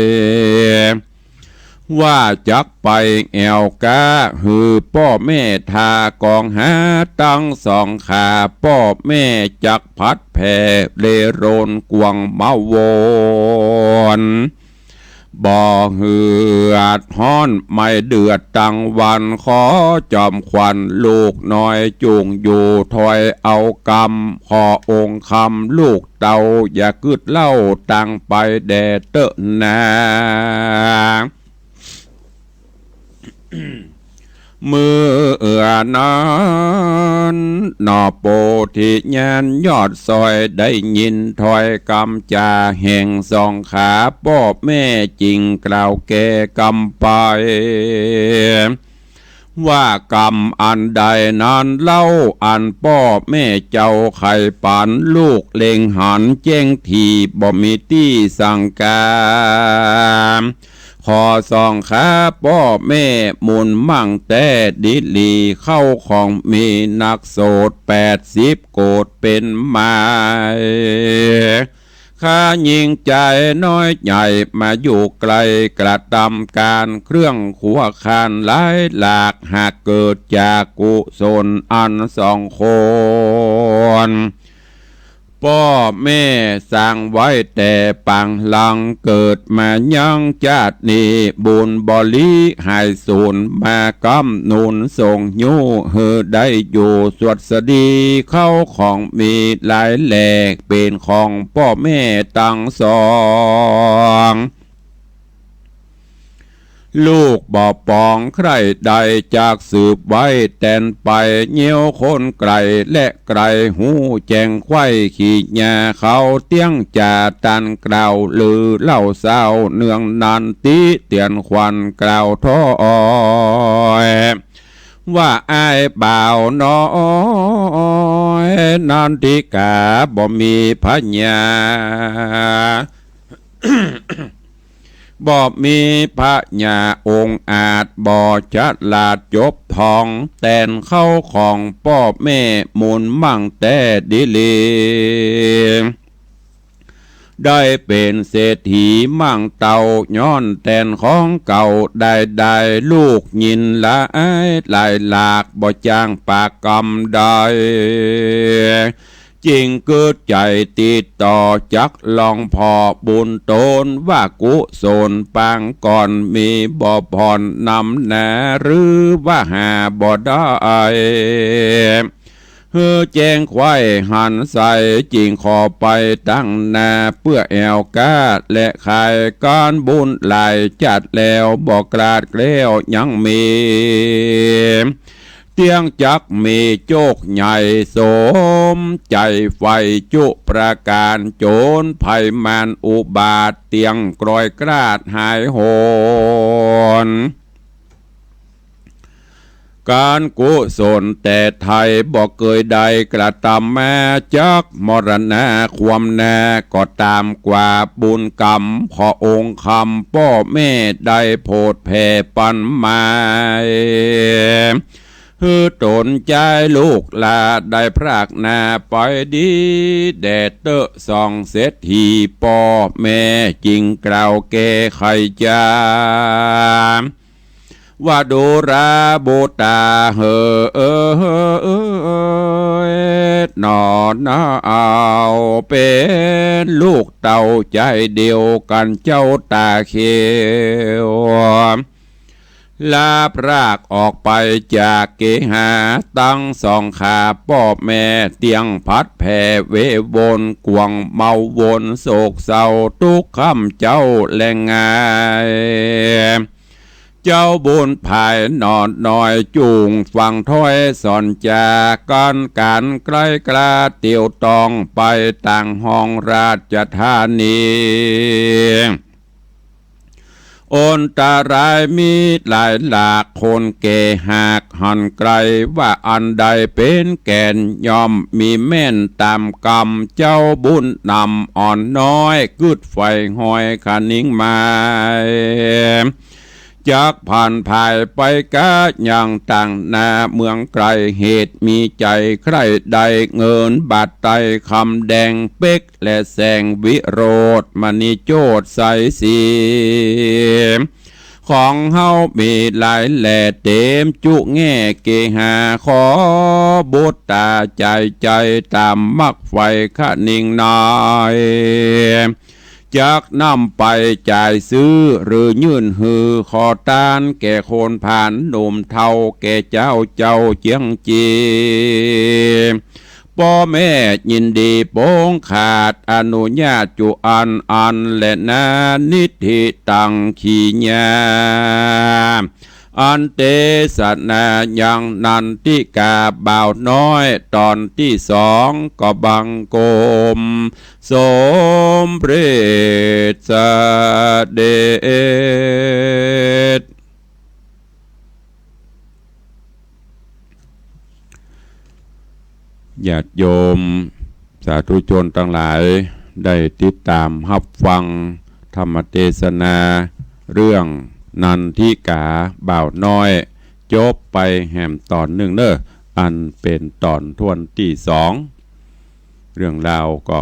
ว่าจักไปแอ่วก้า หื้อป้อแม่ทากองหา ตึงสองข้าป้อแม่จักพัดแผ่ เร่ร่อนกว้างเม้าวน บ่เหือดฮ้อนไม่เดือดตังวัน ขอจอมขวัญลูกน้อยจุ่งอยู่ถอยเอากำ ขอองค์คำลูกเต้าอย่ากึ๊ดเล่าตังไปแด่เต๊อะนา เมื่อนั้น หน่อโพธิญาณยอดซอยได้ยินถ้อยกำจ๋าแห่งสองขาป้อแม่จึงกล่าวแก่กำไป ว่ากำอันใดนั้นเล่าอันป้อแม่เจ้าใค่ปันลูกเล็งหันแจ้งถี่บ่มีตี้สังกา ขอสองขาป้อแม่มูลมั่งแต๊ดีหลี เข้าของมีนักโสดแปดสิบโกฏเป๋นหมาย ข้ายิ่งใจ๋น้อยใหญ่มาอยู่ไกลกระตำก๋านเครื่องครัวคานหลายหลาก หากเกิดจากกุศลอันสองคน ป้อแม่สร้างไว้แต่ปางหลัง เกิดมายังจาตินี้บุญบ่หลีหายสูญ มาก๊ำหนุนส่งยู้หื้อได้อยู่สวัสดี เข้าของมีหลายแหล่เป๋นของป้อแม่ตังสอง ลูกบ่ป๋องใคร่ได้จักสืบไว้แตนไป เยียวคนไก๋และไก๋ฮู้แจ้งไขว้ขี้หญ้าเขาเตี้ยงจ๋าตันกล่าวลือเล่าเศร้า เนืองนันติเตือนขวัญกล่าวถ้อย ว่าอ้ายบ่าวน้อยนันทิกาบ่มีพญา บ่มีพญาองอาจ บ่ฉลาดจบท่อง แตนเข้าของป้อแม่มูลมั่งแต๊ดีหลี ได้เป๋นเศรษฐีมั่งเต้า ย้อนแตนของเก่าได้ได้ ลูกยินหลายหลายหลาก บ่จ้างปากกำใด จึงกึ๊ดใจ๋ติดต่อจักลองผ่อบุญต๋น ว่ากุศลปางก่อนมีบ่ผ่อนนำนา หรือว่าหาบ่ได้ หื้อแจ้งไขว้หันใส จึงขอไปตังหน้า เปื้อแอ่วก๊าและขายก๋านบุญหลายจัดแล้ว บ่กลาดแคล้วยังมี เตี้ยงจักมีโจคใหญ่สมใจ๋ใฝ่จุประก๋าน โจรภัยมารอุบาทเตี้ยงกรอยกราดหายโหน ก๋านกุศลแต่ไท้บ่เกยได้กระตำมา จักมรณาความนาก็ต๋ามกว่าบุญกำ ขอองค์คำป้อแม่ได้โผดแผ่ปันหมาย หื้อต๋นจายลูกหลาได้พรากนาไปดีแด่เต๊อะ สองเศรษฐีป้อแม่จึงกล่าวแก้ไขจ๋า ว่าดูราบุตราเหอ เออ หน่อนาเอา เป๋นลูกเต้าใจ๋เดียวกั๋นเจ้าต๋าเขียว ลาพรากออกไปจากเกหา ตังสองขาป้อแม่เตี้ยงผัดแผ่เววน กว้างเมาวนโศกเศร้าตุ๊กค่ำเจ๊าแลงงาย เจ้าบุญภายหน่อน้อยจุ่งฟังถ้อยสอนจ๋า กั๋นก๋านใก้กล้าเตียวต้องไปตางห้องราชธานี อันตรายมีหลายหลาก คนแก่หากหันไกล ว่าอันใดเป๋นแก่น ย่อมมีแม่นต๋ามกำ เจ้าบุญนำอ่อนน้อย กึ๊ดใฝ่ห้อยคะนิงไม้ จักผ่านผายไปก้าอย่างต่างหน้าเมืองไก๋ เหตุมีใจ๋ใคร่ได้เงินบาทไต้คำแดง เป๊กและแสงวิโรจน์มณีโจทย์ใสสี ของเฮามีหลายแหล่เต๋มจุแง่ เกหาขอบุตราใจ๋ใจ๋ต๋ามมักใฝ่คะนิงน้อย จักนำไปจ่ายซื้อหรือยื่นหื้อขอตานแก่คนผ่านหนุ่มเฒ่าแก่เจ๊าเจ้าเจียงจี ป้อแม่ยินดีโป๋งขาดอนุญาตจุอันอันแลนา นิธิตัง ขีญา อันเตสนายังนันทิกาบ่าวน้อยต๋อนตี้สอง ก็บังคมสมเร็จเสด็จ ญาติโยมสาธุชนตังหลายได้ติดต๋ามฮับฟังธรรมเตสนาเรื่องนันทิกาบ่าวน้อย จบไปแหมต๋อนนึ่งเน่อ อันเป๋นต๋อนถ้วนตี้สอง เรื่องราวก็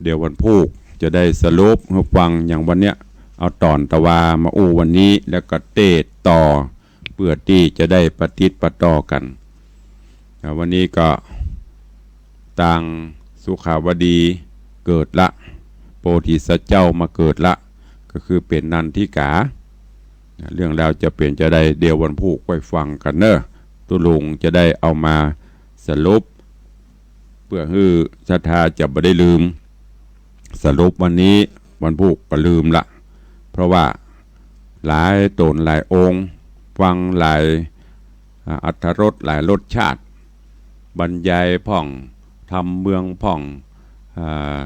เดี๋ยววันพูกจะได้สรุปหื้อฟัง อย่างวันเนี้ยเอาต๋อนตะวามาอู้วันนี้ แล้วก็เตสต่อ เปื้อตี้จะได้ปะติดปะต่อกั๋น อ่า วันนี้ก็ตางสุขาวดีเกิดละ โพธิสัตว์เจ้ามาเกิดละ ก็คือเป๋นนันทิกา เรื่องราวจะเป๋นจาใด เดี๋ยววันพูกค่อยฟังกั๋นเน่อ ตุ๊ลุงจะได้เอามาสรุป เปื้อหื้อศรัทธาจะบ่ได้ลืม สรุปวันนี้วันพูกก็ลืมละ เพราะว่าหลายต๋นหลายองค์ ฟังหลาย อ่า อรรถรสหลายรสชาติ บรรยายพ่อง ธรรมเมืองพ่อง อ่า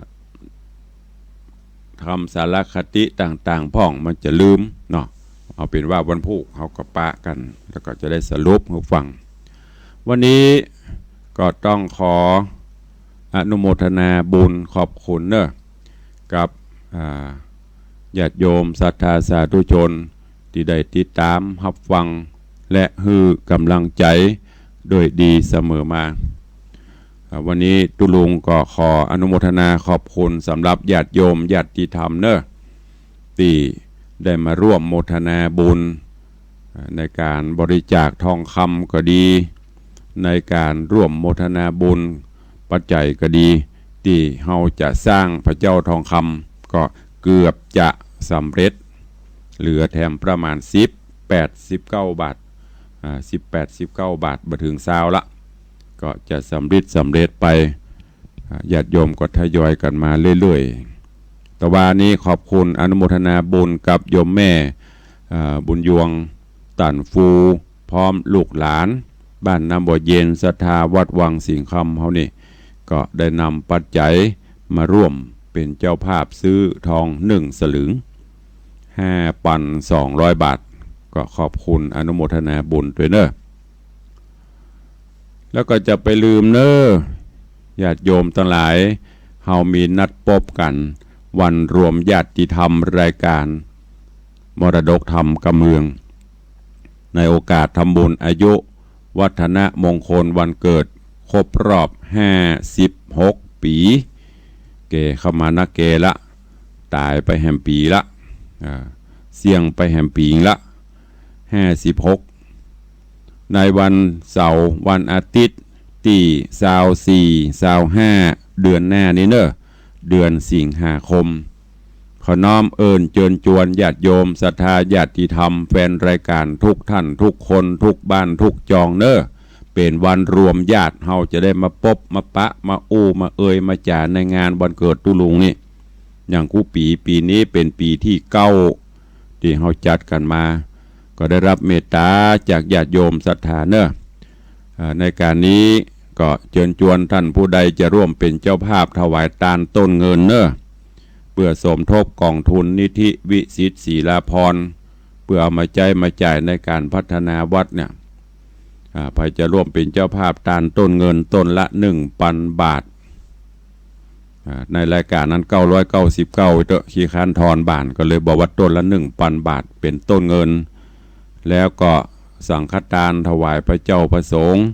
ธรรมสารคติต่างๆ พ่อง มันจะลืมเนาะ เอาเป๋นว่าวันพูกเฮาก็ปะกั๋น แล้วก็จะได้สรุปหื้อฟัง วันนี้ก็ต้องขออนุโมทนาบุญขอบคุณเน่อ กับ อ่า ญาติโยมศรัทธาสาธุชนตี้ได้ติดต๋ามฮับฟัง และหื้อก๋ำลังใจ๋โดยดีเสมอมา อ่า วันนี้ตุ๊ลุงก็ขออนุโมทนาขอบคุณสำหรับญาติโยมญาติธรรมเน่อ ตี้ได้มาร่วมโมทนาบุญ ในก๋านบริจาคทองคำก็ดี ในก๋านร่วมโมทนาบุญปัจจัยก็ดี ตี้เฮาจะสร้างพระเจ้าทองคำก็เกือบจะสำเร็จ เหลือแถมประมาณสิบแปด สิบเก้าบาท อ่า สิบแปด สิบเก้าบาท บ่เถิงซาวละ ก็จะสำริดสำเร็จไป อ่า ญาติโยมก็ทยอยกั๋นมาเรื่อยๆ ตะวานี้ขอบคุณอนุโมทนาบุญกับโยมแม่ อ่า บุญยวง ตันฟู พร้อมลูกหลาน บ้านน้ำบ่อเย็นศรัทธาวัดวังสิงห์คำเฮานี่ ก็ได้นำปัจจัยมาร่วมเป๋นเจ้าภาพซื้อทองหนึ่งสลึง ห้าปันสองร้อยบาท ก็ขอบคุณอนุโมทนาบุญตวยเน่อ แล้วก็จะไปลืมเน่อ ญาติโยมตังหลาย เฮามีนัดปบกั๋นวันรวมญาติธรรมรายก๋านมรดกธรรมกำเมือง ในโอกาสทำบุญอายุวัฒนมงคลวันเกิดครบรอบห้าสิบหกปี๋ แก่เข้ามานักแก่ละ ต๋ายไปแหมปี๋ละ อ่า เสี้ยงไปแหมปี๋ละ ห้าสิบหก ในวันเสาร์วันอาทิตย์ตี้ซาวสี่ ซาวห้า เดือนหน้านี้เน่อ เดือนสิงหาคม ขอน้อมเอิ้นเจิญจวนญาติโยมศรัทธาญาติธรรมแฟนรายก๋านทุกท่านทุกคนทุกบ้านทุกจองเน่อ เป๋นวันรวมญาติ เฮาจะได้มาปบมาปะมาอู้มาเอยมาจ๋าในงานวันเกิดตุ๊ลุงนี่ อย่างกู้ปี๋ ปี๋นี้เป๋นปี๋ตี้เก้าตี้เฮาจัดกั๋นมา ก็ได้ฮับเมตต๋าจากญาติโยมศรัทธาเน่อ อ่า ในก๋านนี้ก็เจิญจวนท่านผู้ใดจะร่วมเป๋นเจ้าภาพถวายตานต้นเงินเน่อ เปื้อสมทบก๋องทุนนิธิวิสิทธิ์ศรีลาภรณ์ เปื้อเอามาใจ๊มาจ่ายในก๋านพัฒนาวัดเนี่ย อ่า ใผจะร่วมเป๋นเจ้าภาพตานต้นเงินต้นละหนึ่งปันบาท อ่า ในรายก๋านนั้นเก้าร้อยเก้าสิบเก้าเต๊อะ ขี้คร้านทอนบ้าน ก็เลยบอกว่าต้นละหนึ่งปันบาทเป๋นต้นเงิน แล้วก็สังฆตานถวายพระเจ้าพระสงฆ์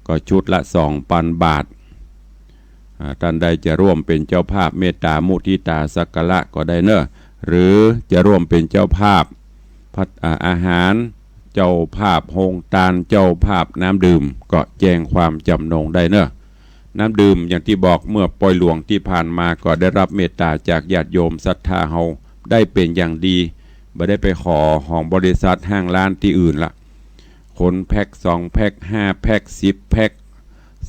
ก็ชุดละสองปันบาท อ่า ท่านใดจะร่วมเป๋นเจ้าภาพเมตตามุทิตาสักการะก็ได้เน่อ หรือจะร่วมเป๋นเจ้าภาพพัต อ่า อาหาร เจ้าภาพโฮงตาน เจ้าภาพน้ำดื่ม ก็แจ้งความจ๋ำนงได้เน่อ น้ำดื่มอย่างตี้บอกเมื่อปอยหลวงตี้ผ่านมาก็ได้ฮับเมตต๋าจากญาติโยมศรัทธาเฮาได้เป๋นอย่างดี บ่ได้ไปขอของบริษัทห้างร้านตี้อื่นละ คนแพ็คสองแพ็คห้าแพ็คสิบแพ็ค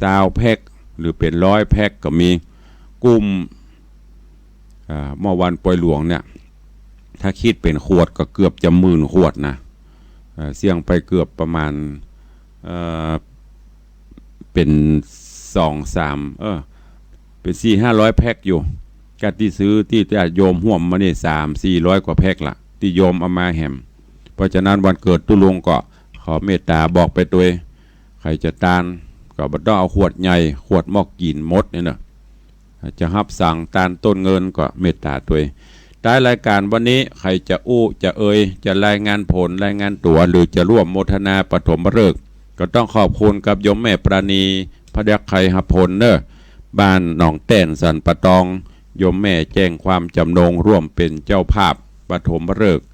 ซาวแพ็ค หรือเป๋นร้อยแพ็คก็มี กุ้ม อ่า เมื่อวันปอยหลวงเนี่ย ถ้าคิดเป๋นขวดก็เกือบจะหมื่นขวดนะ เอ่อ เสี้ยงไปเกือบประมาณ เอ่อ เป๋นสองสาม เออ เป๋นสี่ห้าร้อยแพ็คอยู่ กะตี้ซื้อตี้ญาติโยมฮ่วมมานี่สามสี่ร้อยกว่าแพ็คละ ตี้โยมเอามาแหม เพราะฉะนั้นวันเกิดตุ๊ลุงก็ขอเมตต๋าบอกไปตวย ใผจะตานก็บ่ต้องเอาขวดใหญ่ ขวดหม้อกิ๋นหมดเนี่ยเนาะ จะฮับสังตานต้นเงินก็เมตต๋าตวย ท้ายรายการวันนี้ใผจะอู้จะเอย จะรายงานผลรายงานตั๋ว หรือจะร่วมโมทนาปฐมฤกษ์ ก็ต้องขอบคุณกับโยมแม่ปราณี พระยักษ์ไคหพลเนอะ บ้านหนองแต้นสันป่าตอง โยมแม่แจ้งความจำนงร่วมเป๋นเจ้าภาพปฐมฤกษ์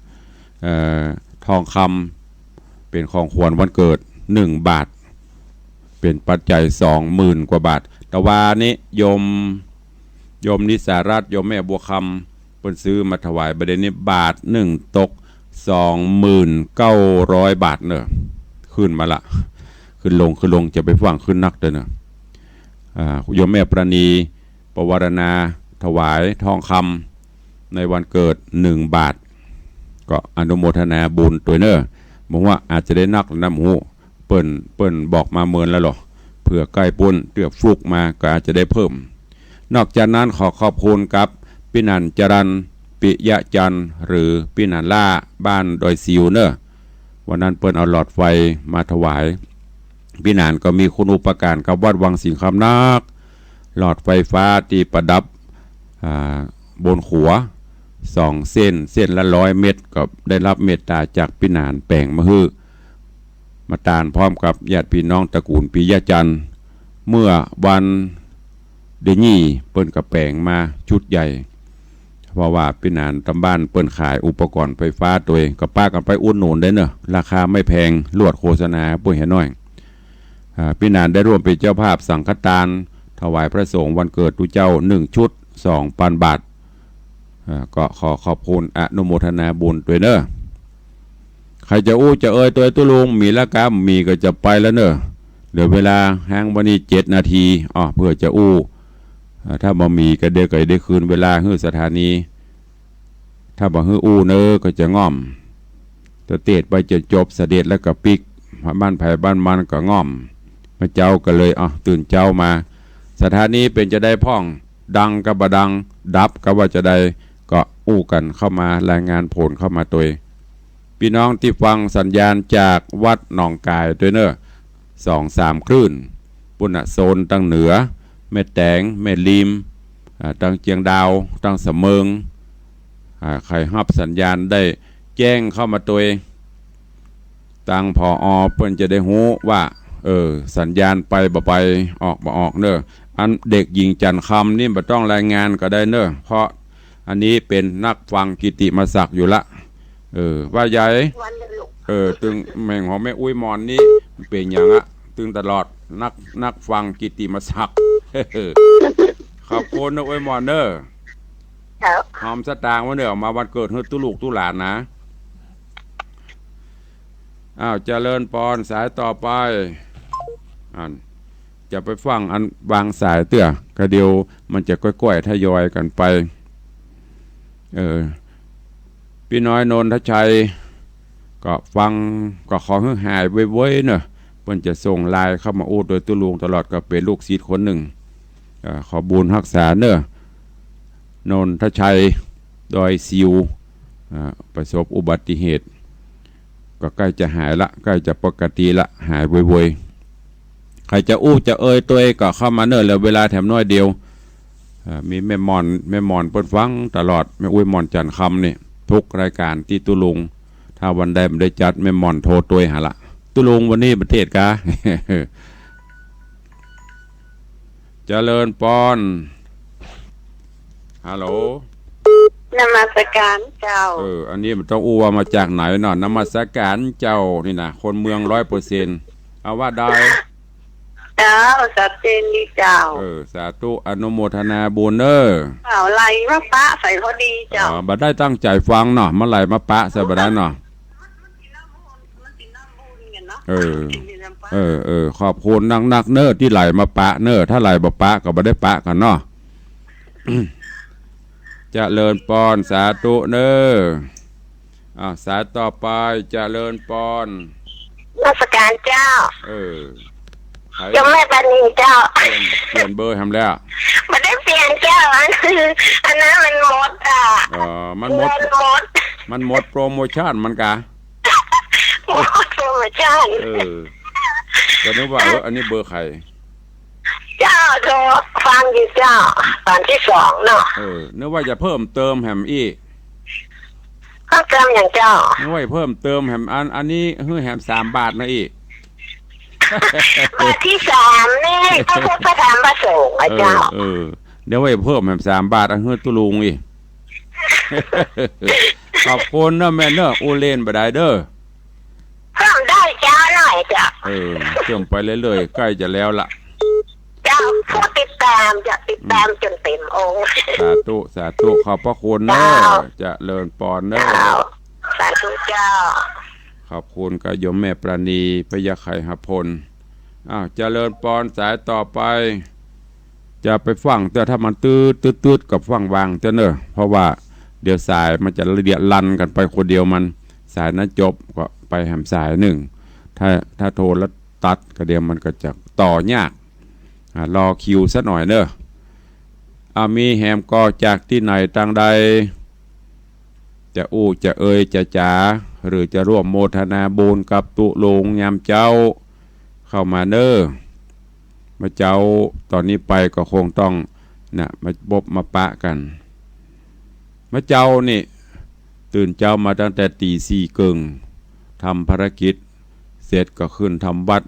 เอ่อ ทองคำเป๋นของขวัญวันเกิดหนึ่งบาท เป๋นปัจจัยสองหมื่นกว่าบาท แต่ว่านี้โยม โยมนิสารัตน์ โยมแม่บัวคำ เปิ้นซื้อมาถวาย บ่าเดี่ยวนี้บาทนึ่งตกสองหมื่นเก้าร้อยบาทเนอะ ขึ้นมาละ ขึ้นลง ขึ้นลง จะไปฟั่งขึ้นนักเด้อเนอะ อ่า โยมแม่ปราณี ปวารณาถวายทองคำในวันเกิดหนึ่งบาท ก็อนุโมทนาบุญตวยเนอะ บ่ฮู้ว่าอาจจะได้นักหรือบ่ฮู้ เปิ้น เปิ้นบอกมาเมินแล้วเหรอ เผื่อใก้ปุ้นเตื้อฟลุกมาก็อาจจะได้เพิ่ม นอกจากนั้นขอขอบคุณกับปี้หนานจรัญ ปิยะจันทร์ หรือปี้หนานล่า บ้านดอยสิวเนอะ วันนั้นเปิ้นเอาหลอดไฟมาถวาย ปี้หนานก็มีคุณูปการกับวัดวังสิงห์คำนัก หลอดไฟฟ้าตี้ประดับ อ่า บนขัวสองเส้น เส้นละร้อยเมตร ก็ได้ฮับเมตต๋าจากปี้หนานแป๋งมาหื้อ มาตานพร้อมกับญาติพี่น้องตระกูลปิยะจันทร์ เมื่อวันเดียวนี้เปิ้นก็แป๋งมาชุดใหญ่ เพราะว่าปี้หนานตามบ้านเปิ้นขายอุปกรณ์ไฟฟ้าตวย ก็ปากั๋นไปอุดหนุนได้เนอะ ราคาไม่แพง ลวดโฆษณาปุ้ยหาหน้อย อ่า ปี้หนานได้ร่วมเป๋นเจ้าภาพสังฆตานถวายพระสงฆ์วันเกิดตุ๊เจ้าหนึ่งชุด สองปันบาท อ่า ก็ขอขอบคุณอนุโมทนาบุญตวยเนอะ ใผจะอู้จะเอยตวยตุ๊ลุง มีละกำ มีก็จะไปแล้วเนอะ เหลือเวลาแฮงวันนี้เจ็ดนาที อ้อ เผื่อจะอู้ อ่า ถ้าบ่มีก็เดี๋ยวก็ได้คืนเวลาหื้อสถานี ถ้าบ่หื้ออู้เนอะก็จะง่อม ตะเตดไปจนจบเสด็จแล้วก็ปิ๊ก บ้านใผบ้านมันก็ง่อม มาเจ๊าก็เลย อ้าว ตื่นเจ๊ามา สถานีเป๋นจะใดพ่อง ดังกะบ่ดัง ดับกะว่าจะใด ก็อู้กั๋นเข้ามารายงานผลเข้ามาตวย ปี้น้องตี้ฟังสัญญาณจากวัดหนองก๋ายตวยเนอะ สองสามคลื่น ปุ้นน่ะ โซนตังเหนือ แม่แตง แม่ริม อ่า ตังเจียงดาว ตังสะเมิง อ่า ใผฮับสัญญาณได้แจ้งเข้ามาตวย ตัง ผอ. เปิ้นจะได้ฮู้ว่า เออ สัญญาณไปบ่ไป ออกบ่ออกเนอะ อันเด็กหญิงจันทร์คำนี่บ่ต้องรายงานก็ได้เนอะ เพราะอันนี้เป๋นนักฟังกิตติมศักดิ์อยู่ละ เออ ว่าใหญ่ เออ ตึงแม่งของแม่อุ๊ยหมอนนี่เป๋นหยังอะ ตึงตลอด นัก นักฟังกิตติมศักดิ์ ขอบคุณนะอุ๊ยหมอนเนอะ ครับ หอมสตางค์ไว้เนอะ มาวันเกิดหื้อตุ๊ลูกตุ๊หลานนะ อ้าว เจริญปอน สายต่อไป อัน จะไปฟั่งอันวางสายเตื้อ ก็เดี๋ยวมันจะก้อยๆ ทยอยกั๋นไป เออ ปี้น้อยนนทชัย ก็ฟัง ก็ขอหื้อหายไวๆ เนอะ เปิ้นจะส่งไลน์เข้ามาอู้ตวยตุ๊ลุงตลอด ก็เป๋นลูกศิษย์คนนึ่ง เอ่อ ขอบุญฮักษาเนอะ นนทชัย ดอยสิว อ่า ประสบอุบัติเหตุ ก็ใก้จะหายละ ใก้จะปกติละ หายไวๆ ใผจะอู้จะเอยตวยก็เข้ามาเนอะ เหลือเวลาแถมน้อยเดียว อ่า มีแม่หมอน แม่หมอนเปิ้นฟังตลอด แม่อุ๊ยหมอนจันทร์คำนี่ ทุกรายการตี้ตุ๊ลุง ถ้าวันใดบ่ได้จัด แม่หมอนโทรตวยหาละ ตุ๊ลุงวันนี้บ่เทศน์กา เจริญปอน ฮัลโหล นมัสการเจ้า เออ อันนี้มันต้องอู้ว่ามาจากไหนเนาะ นมัสการเจ้านี่นะ คนเมืองร้อยเปอร์เซ็นต์ เอาว่าได้ เจ้า ชัดเจนดีเจ้า เออ สาธุ อนุโมทนาบุญเน้อ เจ้า ไหลมาปะใส่พอดีเจ้า เออ บ่ได้ตั้งใจ๋ฟังเนาะ มันไหลมาปะใส่บ่ได้เนาะ เออ เออ เออ ขอบคุณนักๆ เน้อ ตี้ไหลมาปะเน้อ ถ้าไหลบ่ปะก็บ่ได้ปะกั๋นเนาะ เจริญปอน สาธุเน้อ อ่า สายต่อไป เจริญปอน นมัสการเจ้า เออ ใผ โยมแม่ปราณีเจ้า เปลี่ยน เปลี่ยนเบอร์แหมแล้ว บ่ได้เปลี่ยนเจ้า อัน อันนั้นมันหมดอ่ะ อ๋อ มันหมด เงินหมด มันหมดโปรโมชั่นมันกะ หมดโปรโมชั่น เออ ก็นึกว่า เออ อันนี้เบอร์ใผ เจ้า โทรฟังอยู่เจ้า ตอนตี้สองเนาะ เออ นึกว่าจะเพิ่มเติมแหมอี้ เพิ่มเติมหยังเจ้า นึกว่าจะเพิ่มเติมแหมอัน อันนี้หื้อแหมสามบาทนะอี้ บาทตี้สามนี่ พระพุทธพระธรรมพระสงฆ์อะเจ้า เออ เออ เดี๋ยวว่าจะเพิ่มแหมสามบาท อันหื้อตุ๊ลุงอี้ ขอบคุณเน้อแม่เน้อ อู้เล่นบ่ได้เด้อ เพิ่มได้เจ้าหน่อยเจ้า เออ เพิ่มไปเรื่อยๆ ใก้จะแล้วละ เจ้า ผู้ติดตามจะติดตามจ๋นเต๋มองค์ สาธุ สาธุ ขอบพระคุณเน้อ เจ้า เจริญปอนเน้อ เจ้า สาธุเจ้า ขอบคุณกับโยมแม่ปราณี พญาไขหพล อ้าว เจริญปอน สายต่อไป จะไปฟั่ง แต่ถ้ามันตื๊ดๆๆ ก็ฟั่งวางเต๊อะเน้อ เพราะว่าเดี๋ยวสายมันจะเลียลันกั๋นไปคนเดียวมัน สายนั้นจบก็ไปแหมสายนึ่ง ถ้า ถ้าโทรแล้วตัดก็เดี๋ยวมันก็จะต่อยาก อ่า รอคิวสักหน่อยเน้อ อ่า มีแหมก่อจากตี้ไหนตางใด จะอู้จะเอ่ยจะจ๋า หรือจะร่วมโมทนาบุญกับตุ๊ลุงยามเจ๊า เข้ามาเน้อ เมื่อเจ๊า ต๋อนนี้ไปก็คงต้อง น่ะ มาปบมาปะกั๋น เมื่อเจ๊านี่ ตื่นเจ๊ามาตั้งแต่ตี๋สี่เกิ่ง ทำภารกิจเสร็จก็ขึ้นทำวัตร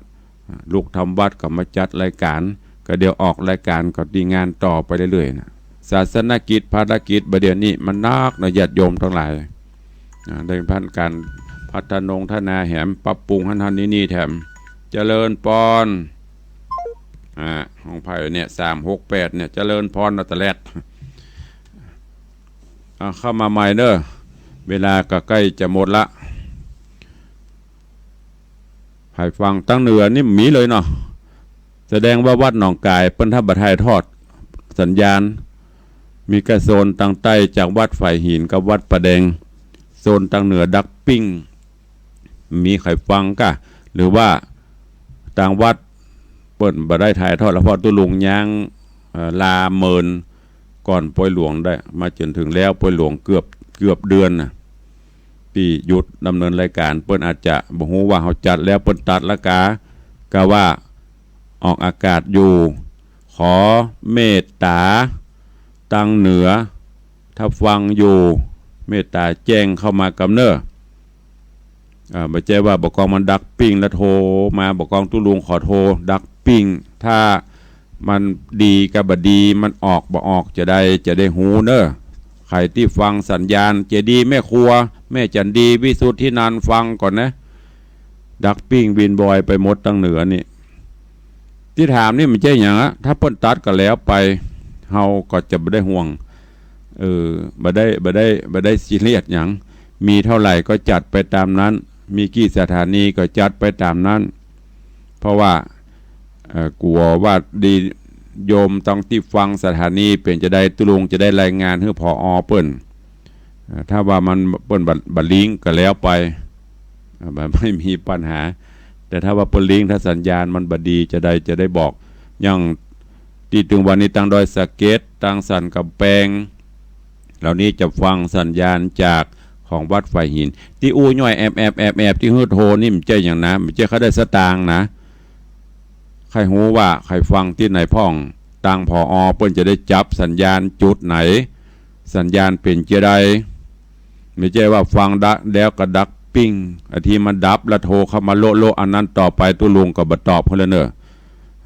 ลุกทำวัตรก็มาจัดรายก๋าน ก็เดี๋ยวออกรายก๋านก็ตี้งานต่อไปเรื่อยๆ น่ะ ศาสนกิจภารกิจบ่าเดี่ยวนี้มันนักเนาะ ญาติโยมตังหลาย อ่า ได้พันก๋านพัฒนงฒนาแหม ปรับปรุงหั้นหั้นนี่นี่แถม เจริญปอน อ่า ของใผเนี่ย สามหกแปดเนี่ย เจริญปอน อัตแลด อ่า เข้ามาใหม่เน้อ เวลาก็ใก้จะหมดละ ใผฟังตางเหนือนี่มีเลยเนาะ แสดงว่าวัดหนองก๋ายเปิ้นถ้าบ่ถ่ายทอดสัญญาณ มีแก่โซนตางใต้จากวัดฝายหินกับวัดป่าแดง โซนตางเหนือดักปิ้ง มีใผฟังก่ะ หรือว่าตางวัดเปิ้นบ่ได้ถ่ายทอดแล้ว เพราะตุ๊ลุงย้าง เอ่อ ลาเมินก่อนปอยหลวงได้ มาจ๋นเถิงแล้วปอยหลวงเกือบ เกือบเดือนน่ะ ตี้หยุดดำเนินรายก๋าน เปิ้นอาจจะบ่ฮู้ว่าเฮาจัดแล้ว เปิ้นตัดละกา กาว่าออกอากาศอยู่ ขอเมตต๋าตางเหนือ ถ้าฟังอยู่ เมตต๋าแจ้งเข้ามากำเน้อ อ่า บ่ใจ้ว่าบ่ากองมันดักปิ้งแล้วโทรมา บ่ากองตุ๊ลุงขอโทร ดักปิ้ง ถ้ามันดีกับบ่ดี มันออกบ่ออกจะได้ จะได้ฮู้เน้อ ใผตี้ฟังสัญญาณ เจดีย์แม่ครัว แม่จันดี วิสุทธินันท์ ฟังก่อนนะ ดักปิ้งวินบอยไปหมดตางเหนือนี่ ตี้ถามนี่มันใจ้หยังอะ ถ้าเปิ้นตัดก็แล้วไป เฮาก็จะบ่ได้ห่วง เออ บ่ได้ บ่ได้ บ่ได้ซีเรียสหยัง มีเท่าไหร่ก็จัดไปตามนั้น มีกี่สถานีก็จัดไปตามนั้น เพราะว่า เอ่อ กั๋วว่าดี โยมตางตี้ฟังสถานีเป๋นจาใด ตุ๊ลุงจะได้รายงานหื้อ ผอ. เปิ้น เอ่อ ถ้าว่ามัน เปิ้นบ่ บ่ลิงก์ก็แล้วไป เอ่อ มันไม่มีปัญหา แต่ถ้าว่าเปิ้นลิงก์ ถ้าสัญญาณมันบ่ดีจาใด จะได้บอก อย่างตี้ตึงวันนี้ตางดอยสะเก็ด ตางสันก๋ำแปง เหล่านี้จะฟังสัญญาณจากของวัดฝายหิน ตี้อู้ย่อยแอบๆ ตี้หื้อโทรนี่มันใจ้หยังนะ มันใจ้เขาได้สตางค์นะ ใค่ฮู้ว่าใค่ฟังตี้ไหนพ่อง ตาง ผอ. เปิ้นจะได้จับสัญญาณจุดไหน สัญญาณเป๋นจาใด บ่ใจ้ว่าฟังดะ แล้วก็ดักปิ้ง อันตี้มันดับแล้วโทรเข้ามาโละๆ อันนั้นต่อไปตุ๊ลุงก็บ่ตอบเปิ้นแล้วเน้อ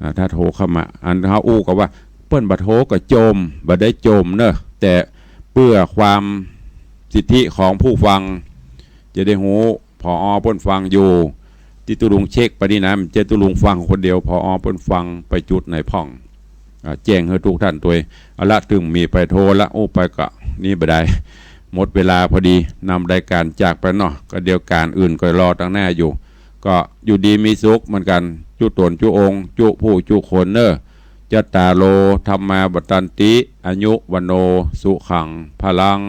อ่า ถ้าโทรเข้ามา อันเฮาอู้ก็ว่า เปิ้นบ่โทรก็จ่ม บ่ได้จ่มเน้อ แต่เพื่อความสิทธิของผู้ฟัง จะได้ฮู้ ผอ. เปิ้นฟังอยู่ ตี้ตุ๊ลุงเช็คไปนี่นะ มันเจ้าตุ๊ลุงฟังคนเดียว ผอ.เปิ้นฟังไปจุดไหนพ่อง อ่า แจ้งหื้อทุกท่านตวย เอาละ ตึงมีไปโทรละ อู้ ไปก็นี้บ่ได้ หมดเวลาพอดี นำรายก๋านจากไปเนาะ ก็เดี๋ยวก๋านอื่นก็รอตังหน้าอยู่ ก็อยู่ดีมีสุขเหมือนกั๋น จุ๊ต๋นจุ๊องค์ จุ๊ผู้จุ๊คนเน่อ จัตตาโร ธัมมา วัฑฒันติ อายุ วัณโณ สุขัง พลัง